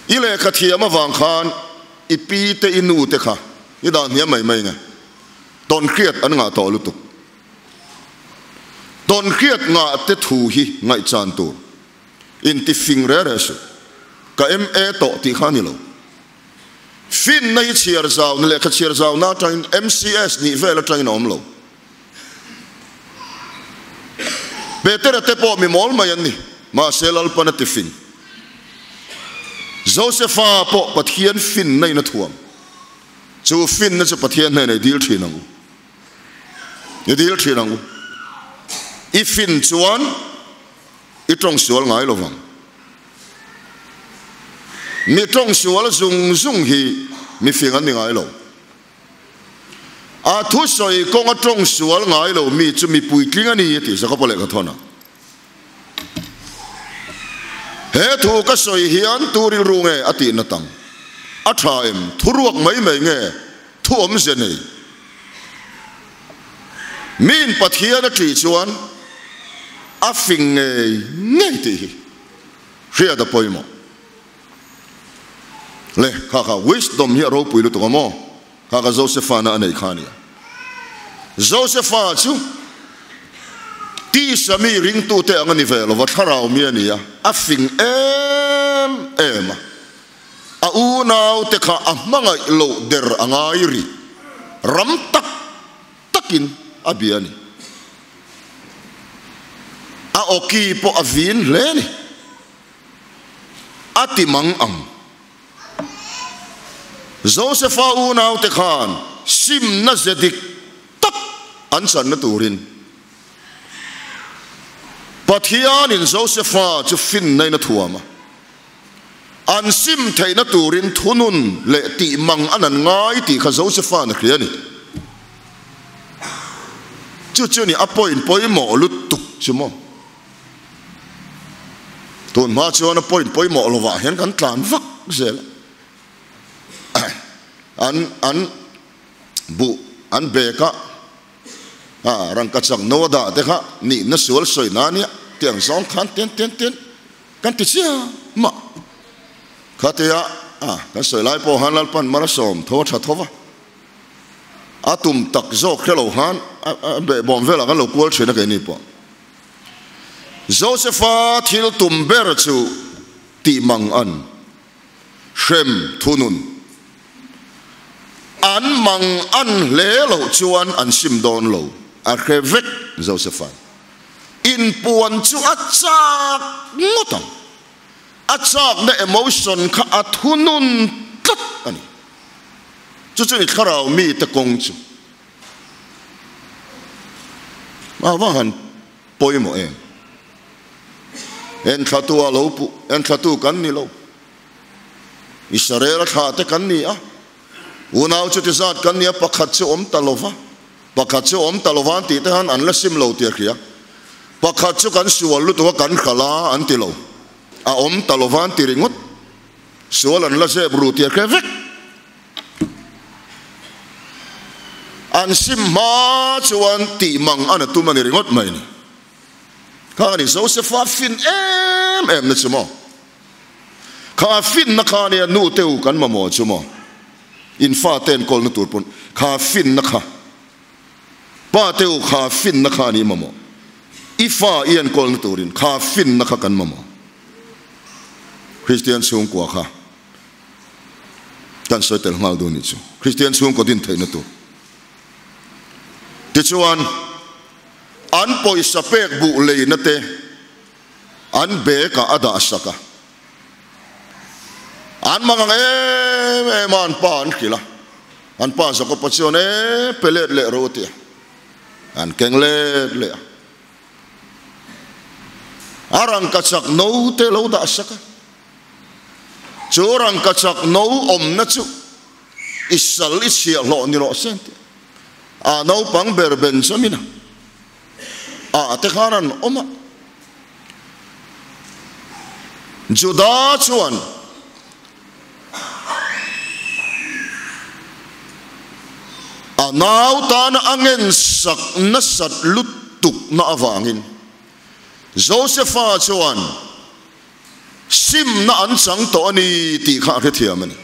I lehkha thiam avang khan i pi te i nu te kha i dah hniam mai mai nge. Tawn hriat an ngah tawh lutuk. Tawn hriat ngah te thu hi ngaihchan tur. Inti fing reng reng suh. Ka MA tawh tih kha a ni lo. Finna hi chhiar zauna lehkha chhiar zauna atangin MCS nih vel atangin a awm lo. Petera te pawh mi mawl mai an ni, mahse Lalpan a ti fing. Josefa pawh Pathian finna in a thuam. Chu finna chu Pathian hnenah i dil thin ang u. I dil thin ang u. I fin chuan i tawng sual ngai lo vang. Mi tawng sual zung zung hi mi fing an ni ngai lo. A thusawi kawnga tawng sual ngai lo mi chu mi puitling a ni a ti Jakoba lehkha thawn a. He thu ka sawi hian tu rilru nge a tih nat ang? A tha em? Thu ruak mai mai nge thu awmze nei? Miin Pathian a ṭih chuan a fing ngei ngei tih hi hriat a pawimawh. Le, kha kha wisdom hi a ropui lutuk a maw? Kha kha Josepha-na a neih kha a nia. Josepha chu tisa mi ringtute ang a ni ve lova, thlarau mi a ni a, a fing em em a. A unaute kha a hmangaih loh der a ngai ri ram tak takin a bia a ni. A awki pawh a vin hle a ni. A ti mang ang. Josefa unaute khan simna ze dik tak an channa turin Pathianin Josefa chu finna in a thuam a. An sim theihna turin thunun leh tih mang an an ngai tih kha Josefa'n a hria a ni. Chu chu ni a point pawimawh lutuk chu maw. Tun hma chuan a point pawimawh lovah hian kan tlan vak zel a. An an buh an bag a a rangkachak no a dah te kha nihna sual sawi na ania tiang zawng khan ten ten ten. Kan ti chiah mah. Khatia a kan sawi lai pawh han Lalpan mar a sawm tho a tha tho va. A tum tak zawk hre lo han a behbawm velah kan lo kual thin a keini pawh. Josepha thil tum ber chu tih mang an hrem thunun. An mang an hle loh chuan an sim dawn lo a hre vek Josepha'n. Inpuan chu a chak ngawt ang. A chakna emotion kha a thunun tlat a ni. Chu chu ni thlarau mite kawng chu. A va han pawimawh em? Enthlatu a lo puh, enthlatu kan ni lo. Israel a thlah te kan ni a. Unau chuti zat kan ni a, pakhat chu awm ta lova. Pakhat chu awm ta lova an tih te khan an la sim lo tih a hria. Pakhat chu kan sual lutuk a kan hral a an ti lo. A awm ta lova an ti ringawt. Sual an la zep ru tih a hre vek. An sim hma chuan tih mang an a tum a ni ringawt mai ni. Kha a ni Josepha fin em em na chu maw. Kha finna kha nia nu te u kan mamawh chu maw. In fate an kawlna tur pawn kha finna kha pa te u kha finna kha ani mamawh. I fa i an kawlna turin kha finna kha kan mamawh. Kristian chhungkua kha kan sawi tel nghal dun nih chu. Kristian chhungkaw din theihna tur. Tichuan an pawisa pek buh leina te an bag ah a dah sak a. An mang ang em em a, an pa an hrilh a. An pa Jakob-a chuan, E, pe let leh ro a ti a. An keng let leh a. A rangkachak no te lo dah sak a. Chu rangkachak no awmna chu i sal i chhiahhlawh ni rawh se an ti a. A naupang ber Benjamin-a ah te khan an awm a. Juda chuan a nau tana a ngensak nasat lutukna avangin Josefa chuan Simna an chang tawh a ni tih kha a hrethiam a ni.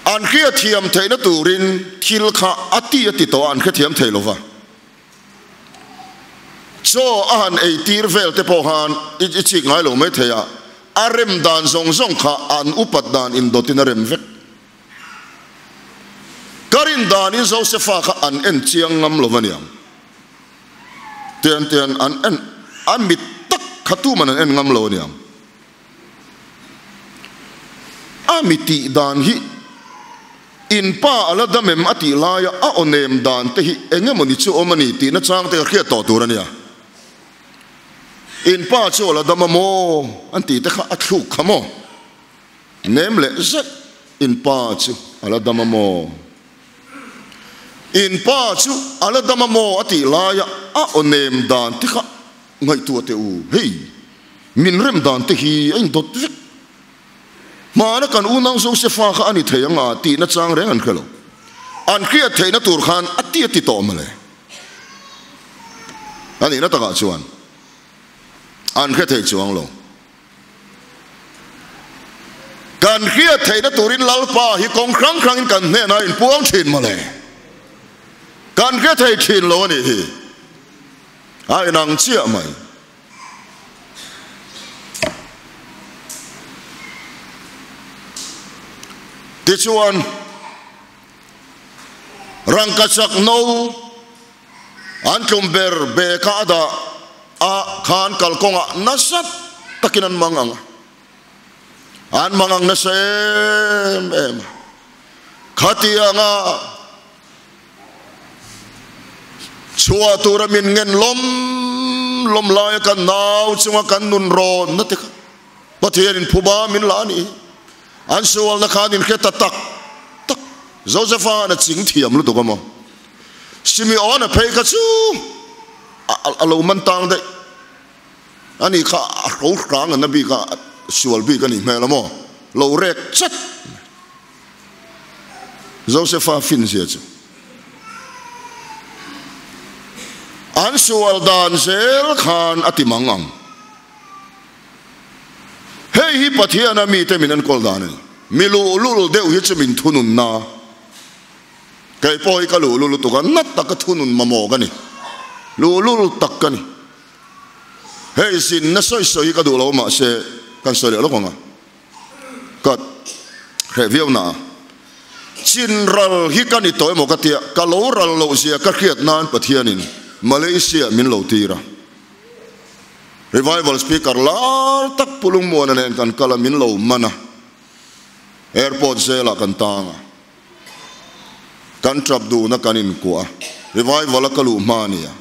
An hriathiam theihna turin thil kha a ti a ti tawh a, an hrethiam thei lo va. Chaw a han ei tir vel te pawh khan i chik ngai lo mai thei a, a rem dan zawng zawng kha an upat dan indawtin a rem vek. Ka rin danin Josefa kha an en chiang ngam lo va niang. Tian tian an en a mit tak kha tuman an en ngam lo aniang. A mi tih dan hi in pa a la dam em a tih laia a aw nem dan te hi eng emaw ni chu awm a ni tihna chang te ka hriat tawh tur ania. In pa chu a la dam a maw an tih te kha a thluk kha maw? Nem leh zet in pa chu a la dam a maw? In pa chu a la dam a maw a tih laia a aw nem dan te kha ngaihtuah teh u, hei min rem dan te hi a indawt vek. Hmana kan unau Josefa kha a ni thei ang a tihna chang reng an hre lo. An hriat theihna tur khan a ti a ti tawh mawle. A nihna takah chuan an hre thei chuang lo. Kan hriat theihna turin Lalpa hi kawng hrang hrangin kan hnenah inpuang thin mawle. Kan hre thei thin lo a nih hi. A inang chiah mai. Tichuan, rangkachak no An tlum ber beka a dah a khan kalkawngah nasa takin an mang ang a, an mang ang nasa em em a. Khatianga chhuah tura min ngen lawm lawm laia kan nau chunga kan nun rawn na te kha Pathianin phuba min la a nih hi. An sualna khan in hre ta tak tak. Josepha a ching thiam lutuk a maw? Simeon-a phei kha chu a lo man tang daih. Ani kha a hro hrang an na bik a, sual bik a nih hmel a maw? Lo rek chat. Josepha fin zia chu. An sual dan zel khan a ti mang ang. Hei hi Pathiana mite min enkawl dan a ni. Mi luhlul deuh hi chu min thununna. Kei pawh hi ka luhlul lutuk a, nat taka thunun mamawh ka ni. Luhlul tak ka ni. Hei zinna sawi sawi hi ka duh lo mahse kan sawi leh lawk ang a. Ka hreh viau na a. Chin ral hi ka ni tawh emaw ka tia, ka lo ral loh zia ka hriat nan Pathianin Malaysia min lo tir a. Revival speaker lar tak Pu Lungmuana nen kan kal a, min lo man a. Airport zelah kan tang a. Kan trap duhna kan inkuah a, revival a ka luh hma a nia.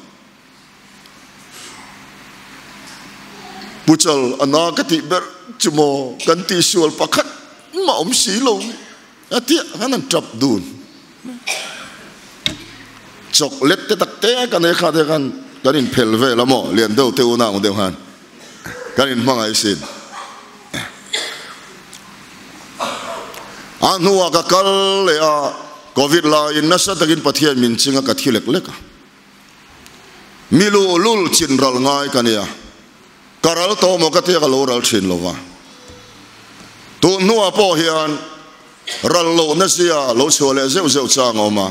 Puchal a na ka tih ber chu maw kan tihsual pakhat mah awm si lo ni a tia khan an trap dun. Chocolate te tak te kan ei kha te khan kan inphel vel a maw lian deuh te unau ang deuh khan kan inhmangaih sin. A hnuah ka kal leh a, Covid laiin nasa takin Pathian min ching a ka thi lek lek a. Mi luhlul chin ral ngai ka nia, ka ral tawh maw ka tia ka lo ral thin lo va. Tun hnuah pawh hian ral lohna zia lo chhuah leh zeuh zeuh chang a awm a,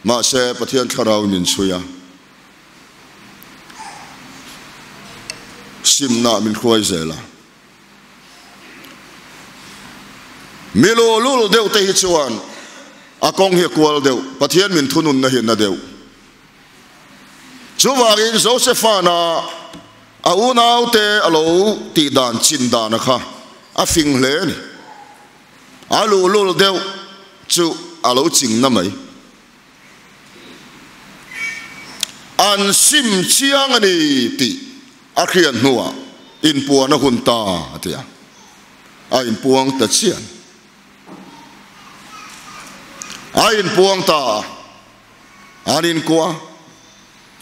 mahse Pathian thlarau min chhui a. Simna min hruai zel a. Mi luhlul deuh te hi chuan a kawng hi a kual deuh, Pathian min thununna hi a na deuh. Chuvangin Josephana A unaute a lo tih dan chin dana kha a fing hle a ni. A luhlul deuh chu a lo ching na mai. An sim chiang a ni tih a hriat hnuah inpuan a hun ta a ti a, a inpuang ta chian. A inpuang ta a, an inkuah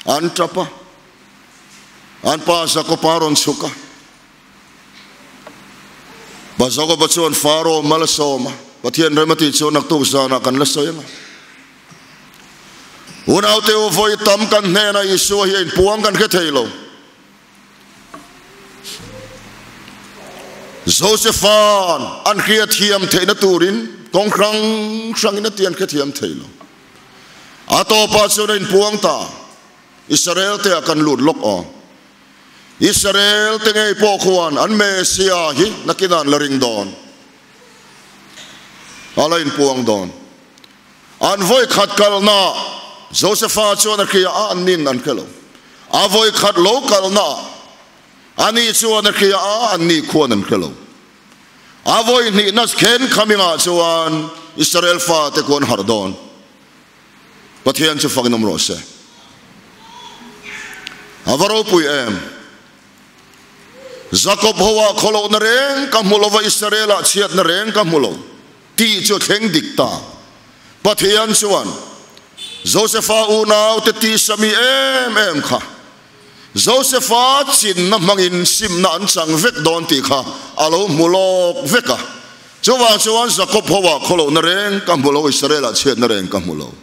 a, an tap a, an pa Jakopa a rawn chhuk a. Pa Jakoba chuan Faro mal a sawm a, Pathian rem a tih chuan naktuk zanah kan la sawi ang a. Unaute u vawi tam kan hnenah Isua hi a inpuang kan hre thei lo. Josepha'n an hriathiam theihna turin kawng hrang hrangin a ti an hrethiam thei lo. A tawpah chuan a inpuang ta. Israel te ah kan lut lawk aw. Israel te ngei pawh khuan an Messiah hi nakinah an la ring dawn. A la inpuang dawn. An vawi khat kalna Josepha chuan a hria a, an nin an hre lo. A vawi khat lo kalna ani chuan a hria a, an ni khuan an hre lo. A vawi hnihna khen khamingah chuan Israel fate khuan harh dawn. Pathian chu fakin awm rawh se. A va ropui em! Jakob hoah khawlohna reng ka hmu lova Israel-ah chhiatna reng ka hmu lo tih chu thleng dik ta. Pathian chuan Josepha unaute tisa mi em em kha Josepha chinna hmangin simna an chang vek dawn tih kha a lo hmu lawk vek a. Chuvang chuan Jakob hoah khawlohna reng ka hmu lo, Israel-ah chhiatna reng ka hmu lo.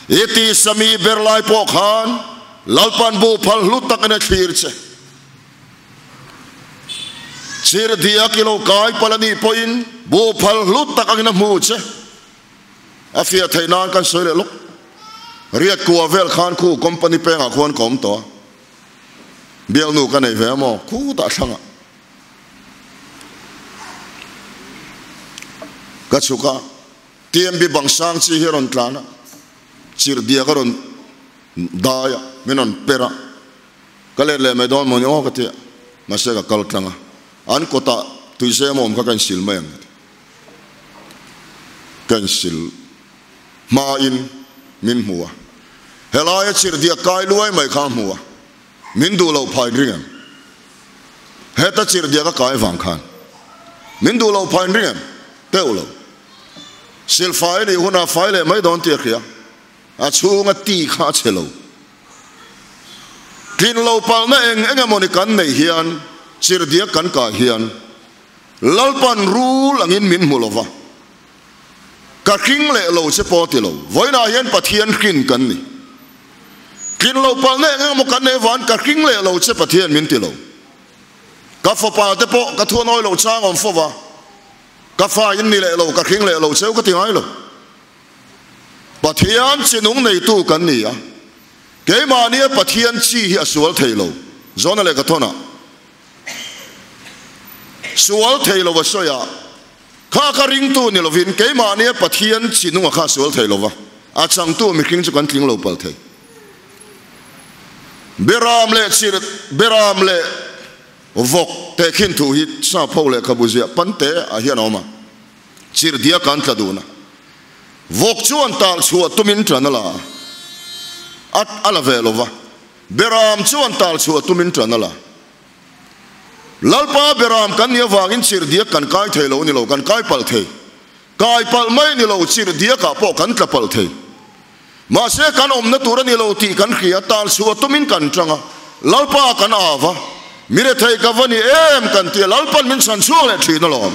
I tisa mi ber lai pawh khan Lalpan bu phal hlu takin a thlir che. Chirhdia kilo kai pal a nih pawhin bu phal hlu tak angin a hmu che. A fiah theih nan kan sawi leh lawk. Riat kua vel khan khu company pengah khuan ka awm tawh a. Bialnu ka nei ve a maw? Khutah thlangah. Ka chhuk a, TMB bang sang chi hi a rawn tlan a, chirhdiak a rawn dai a, min rawn per a. Ka let leh mai dawn mawni aw ka ti a, mahse ka kal tlang a. An kawtah tuizem awm kha ka insil mai ang ka ti. Ka insil hmain min hmu a, helaia chirhdiak kai luai mai kha a hmu a, min duh loh phain ring em? Heta chirhdiak a kai vang khan min duh loh phain ring em? Teuh lo. Silfai nih hunah fai leh mai dawn tih a hria, a chhunga ti kha a chhe lo. Tlin lo palhna eng eng emawni kan neih hian chirhdiak kan kai hian Lalpan rul angin min hmu lova, ka hring leh lo che pawh ti lo. Vawiinah hian Pathian hrin kan ni. Tlin lo palh na eng emaw kan nei van ka hring leh lo che Pathian min ti lo. Ka fapa te pawh ka thu anawi loh chang awm fo va, ka fa in ni leh lo, ka hring leh lo cheu ka ti ngai lo. Pathian chinung neitu kan ni a, keimahnia Pathian chi hi a sual thei lo. Zawna leh ka thawnah. Sual thei lo a sawi a, kha kha ringtu ni lovin keimahnia Pathian chinunga kha sual thei lova, a changtu mihring chu kan tling lo pal thei. Beram leh chirh, beram leh vawk tehkhin thu hi sap ho lehkhabu ziah pante ah hian a awm a, chirh diak an tla dun a, vawk chuan talh chhuah tumin tan a la a, a la ve lova. Beram chuan tal chhuah tumin tan a la. Lalpa beram kan nih avangin chirhdiak kan kai thei lo ni lo, kan kai palh thei. Kai palh mai ni lo, chirhdiakah pawh kan tla palh thei. Mahse kan awmna tur a ni lo tih kan hria, tal chhuah tumin kan tang a, Lalpa kan av a, mi rethei ka va ni em kan ti a, Lalpan min chhan chhuak leh thin alawm.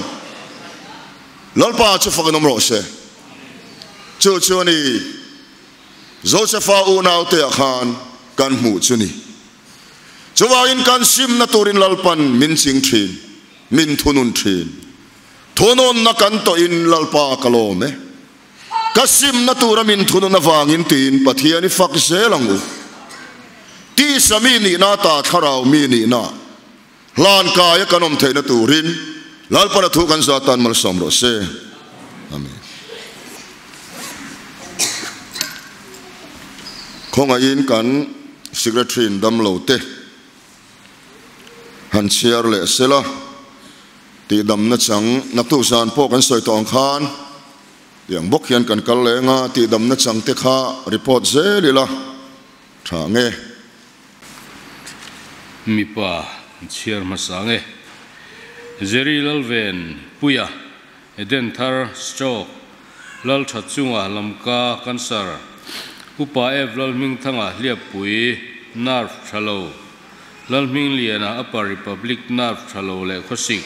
Lalpa chu fakin awm rawh se. Chu chu a ni. Josepha unaute ah khan kan hmuh chu ni. Chuvangin kan simna turin Lalpan min ching thin, min thunun thin. Thunawnna kan tawhin Lalpa ka lawm e. Ka simna tura min thunun avangin tiin Pathian i fak zel ang u. Tisa mi nihna ta thlarau mi nihna hlan kaia kan awm theihna turin Lalpan a thu kan za tan malsawm rawh se. Amen. Khawngaihin kan Secretary in damlo te. Han chhiar leh sela, tihdamna chang naktuk zan pawh kan sawi tawh ang khan tiang bawk hian kan kal leng a, tihdamna chang te kha report zel ila tha nge. Mipa chhiar hmasa nge. Jerry Lalven Puia, Edenthar Stroke, Laltha chunga Lamka Cancer, Upa Ev Lalhmingthanga Hliappui Nerve tha lo, Lalhmingliana Upper Republic Nerve tha lo leh khawsik,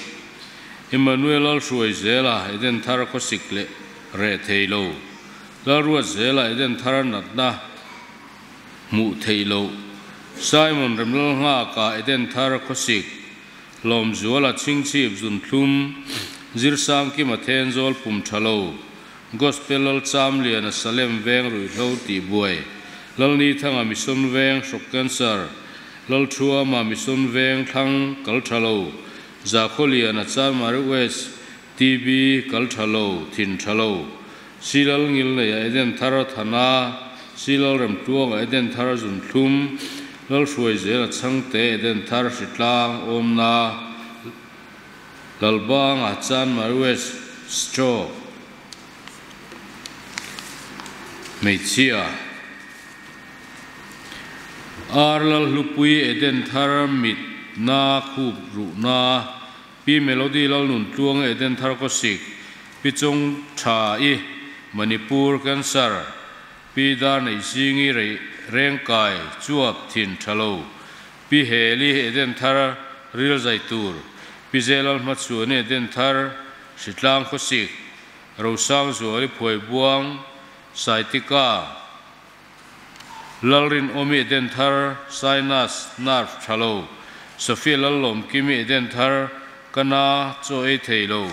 Emmanuel Lalhruaizela Edenthar khawsik leh reh thei lo, Lalruatzela Edenthar natna hmuh theih loh, Simon Remlalnghaka Edenthar khawsik, Lawmzuala chhingchhip zunthlum, Zirsangkima Thenzawl pum tha lo, Gospel Lalchamliana Salem veng ruihhlo tih buai, Lalnithanga Mission veng hrawk cancer, Lalthuama Mission veng thlang kal tha lo, Zakhawliana Chanmari West TB kal tha lo, thin tha lo, Silal Ngilneia Edenthar Thana, Silal Remtluanga Edenthar Zunthlum, Lalhruaizela Chhangte Edenthar Hritlang Awmna, Lalbanga Chanmari West Stroke. Hmeichhia Ar Lalhlupui Edenthar mit na khup ruh na Pi Melody Lalnun Tluanga Edenthar Kawsik Pi Chung Tha I Manipur Cancer Pi Dar Neihzingi Rei Rengkai Chuap Thin Tha Lo Pi Heli Edenthar Ril Zai Tur Pi Zelal Hmachhuani Edenthar Hritlang Khawsik Rosang Zuali Phuai Buang Saitika Lalrin Omi Edenthar Sinus Nerve Tha Lo Sophia Lallawm Kimi Edenthar Kana Chaw Ei Thei Lo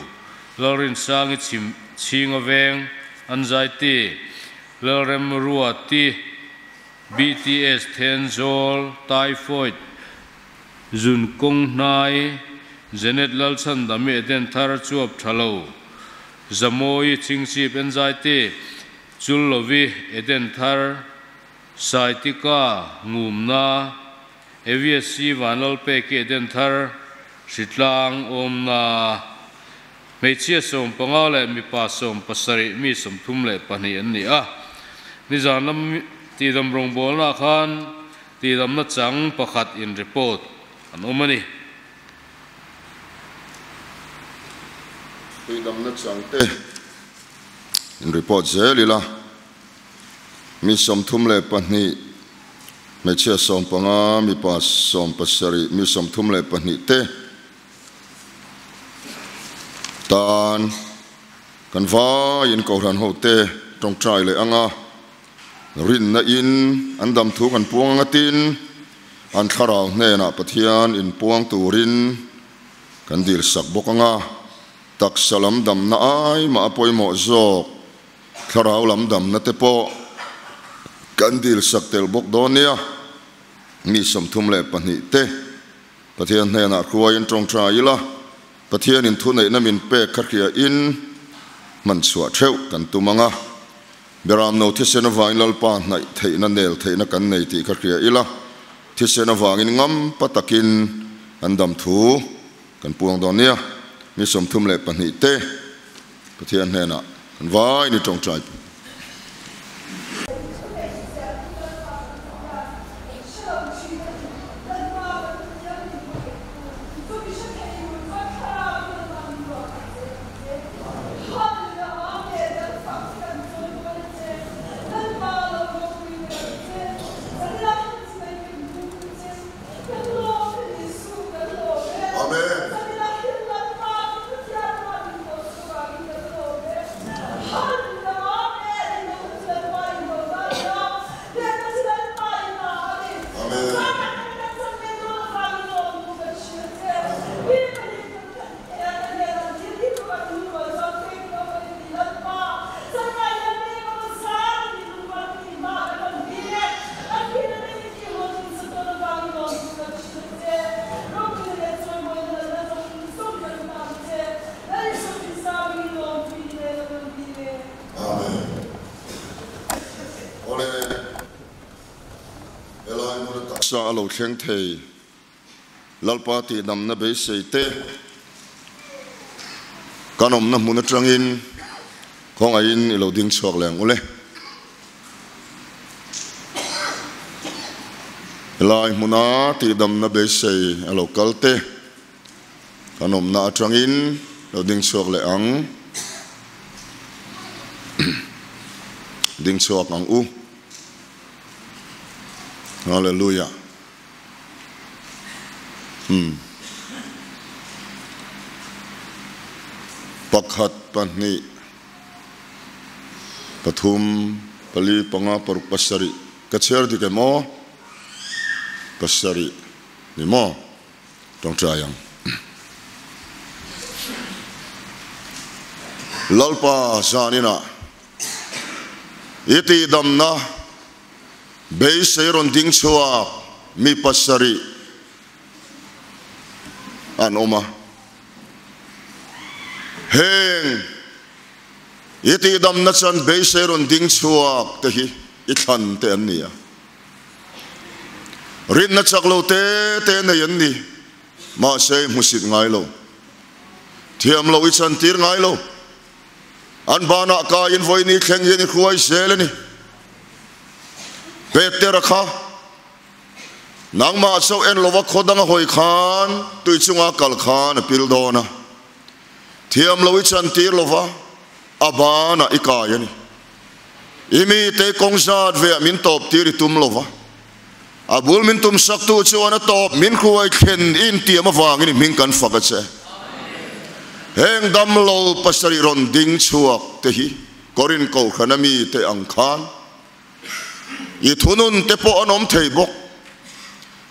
Lalrin Sangi Chhim Chhinga Veng Anxiety Lalrem Ruati BTS Thenzawl Typhoid Zun Kawng Hnai Janet Lalchhandami Edenthar Chuap Tha Lo Zamawi Chhingchhip Anxiety Chullovi Edenthar Saitika Ngumna AVSC Vanlalpeki Edenthar Hritlang Awmna Hmeichhia 15 leh mipa 70 mi 32 an ni a. Nizan lam tihdam rawngbawlnaah khan tihdamna chang pakhat in report an awm a ni. Tihdamna chang te in report zel ila mi 32 hmeichhia 15 mipa 70 mi 32 te tan kan vaiin Kohhran hote tawngtai leh anga rinna in an dam thu kan puang anga tin an thlarau hnenah Pathian in puang turin kan dil sak bawk anga taksa lam damna ai mah a pawimawh zawk thlarau lam damna te pawh kan dil sak tel bawk dawn nia mi 32 te Pathian hnenah hruaiin tawngtai ila, Pathianin thuneihna min pek kha hria in hman chhuah theuh kan tum ang a. Beramno thisen avangin Lalpa hnaih theihna nel theihna kan nei tih kha hria ila, thisen avangin ngampa takin an dam thu kan puang dawn nia. Mi 32 te Pathian hnenah kan vain i tawngtai. Amen. Amen. Awle, helai hmun a taksa a lo thleng thei. Lalpa tihdamna beisei te kan awmna hmun atangin khawngaihin i lo ding chhuak leh ang ule. Helai hmuna tihdamna beisei a lo kal te kan awmna atangin lo ding chhuak leh ang. Ding chhuak ang u. Hallelujah. Hmm. Pakhat, pahnih, pathum, pali, panga, paruk, pasarih. Ka chhiar dik em aw? Pasarih ni maw? Tawngtai ang. Lalpa zaninah i tihdamna Beisei rawn ding chhuak mi pasarih an awm a, heng i tihdamna chuan beisei rawn ding chhuak te hi i thlan te an ni a, rinna chak lo te te nei an ni, mahse i hmusit ngai lo, thiam lo i chantir ngai lo. An banah kaiin vawiini thleng hian i hruai zel a ni. Petera kha nangmah chauh en lova khaw danga hawi khan tui chunga kal khan a pil dawn a. Thiam lo i chantir lova a banah i kai a ni. I mite kawng zat veah min tawp tir i tum lova a bul min tum saktu chuan a tawp min hruai thlen i intiam avangin i hming kan fak a che. Heng damlo pasarih rawn ding chhuak te hi Korin Kohhrana mite ang khan i thunun te pawh an awm thei bawk.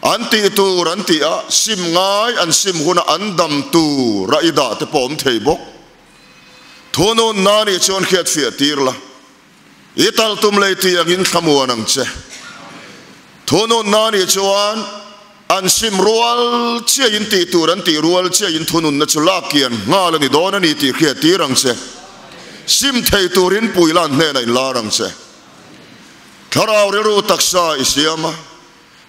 An tih tur an tih a, sim ngai an sim huna an dam tur a i dah te pawh awm thei bawk. Thunun na nih chuan hriatfiah tir la. I tal tum lei tih angin thlamuan ang che. Thununna nih chuan an sim rual chiahin tih tur an tih rual chiahin thununna chu lak kian nghal a ni dawn a ni tih hriat tir ang che. Sim thei turin puilan hnenah inlar ang che. Thlarau rilru taksa i siam a,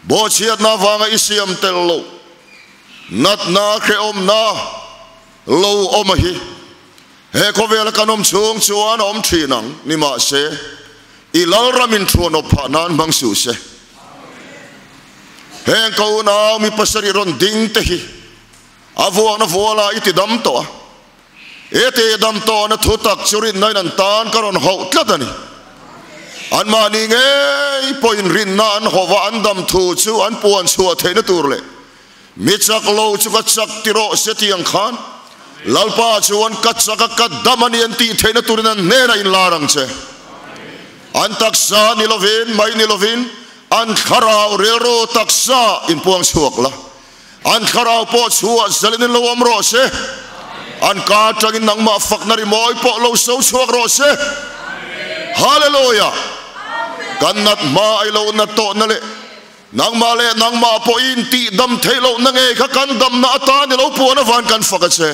bawhchhiatna avanga i siam tel loh natna hrehawmna lo awm a hi. He khawvela kan awm chhung chuan a awm thin ang, nimahse, i Lalramin thuanawp phah nan hmang suh se. Heng ka unau mi pasarih rawn ding te hi a vuakna vuala i ti dam tawh a, i ti dam tawhna thu tak chu rinna in an tan ka rawn hauh tlat a ni. Anmahni ngei pawhin rinna an hauh a, an dam thu chu an puan chhuah theihna tur leh Mi chak lo chu ka chak ti rawh se tih ang khan Lalpa chuan ka chak a ka dam a ni an tih theihna turin an hnenah inlar ang che. An taksa ni lovin, mai ni lovin, an thlarau rilru taksa inpuang chhuak la. An thlarau pawh chhuah zalin in lo awm rawh se. An ka atangin nangmah fakna rimawi pawh lo so chhuak rawh se. Hallelujah! Kan nat hma ai lo nat tawhna leh Nangmah leh nangmah pawhin tihdam theih lohna ngei kha kan damna atan i lo puan avan kan fak a che.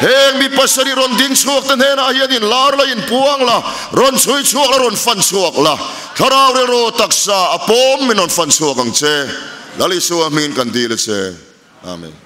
Heng mi pasarih rawn ding chhuak te hnenah hian in lar la, in puang la, rawn chhui chhuak la, rawn fan chhuak la, Thlarau rilru taksa a pawm min rawn fan chhuak ang che. Lal Isua hmingin kan dil a che. Amen.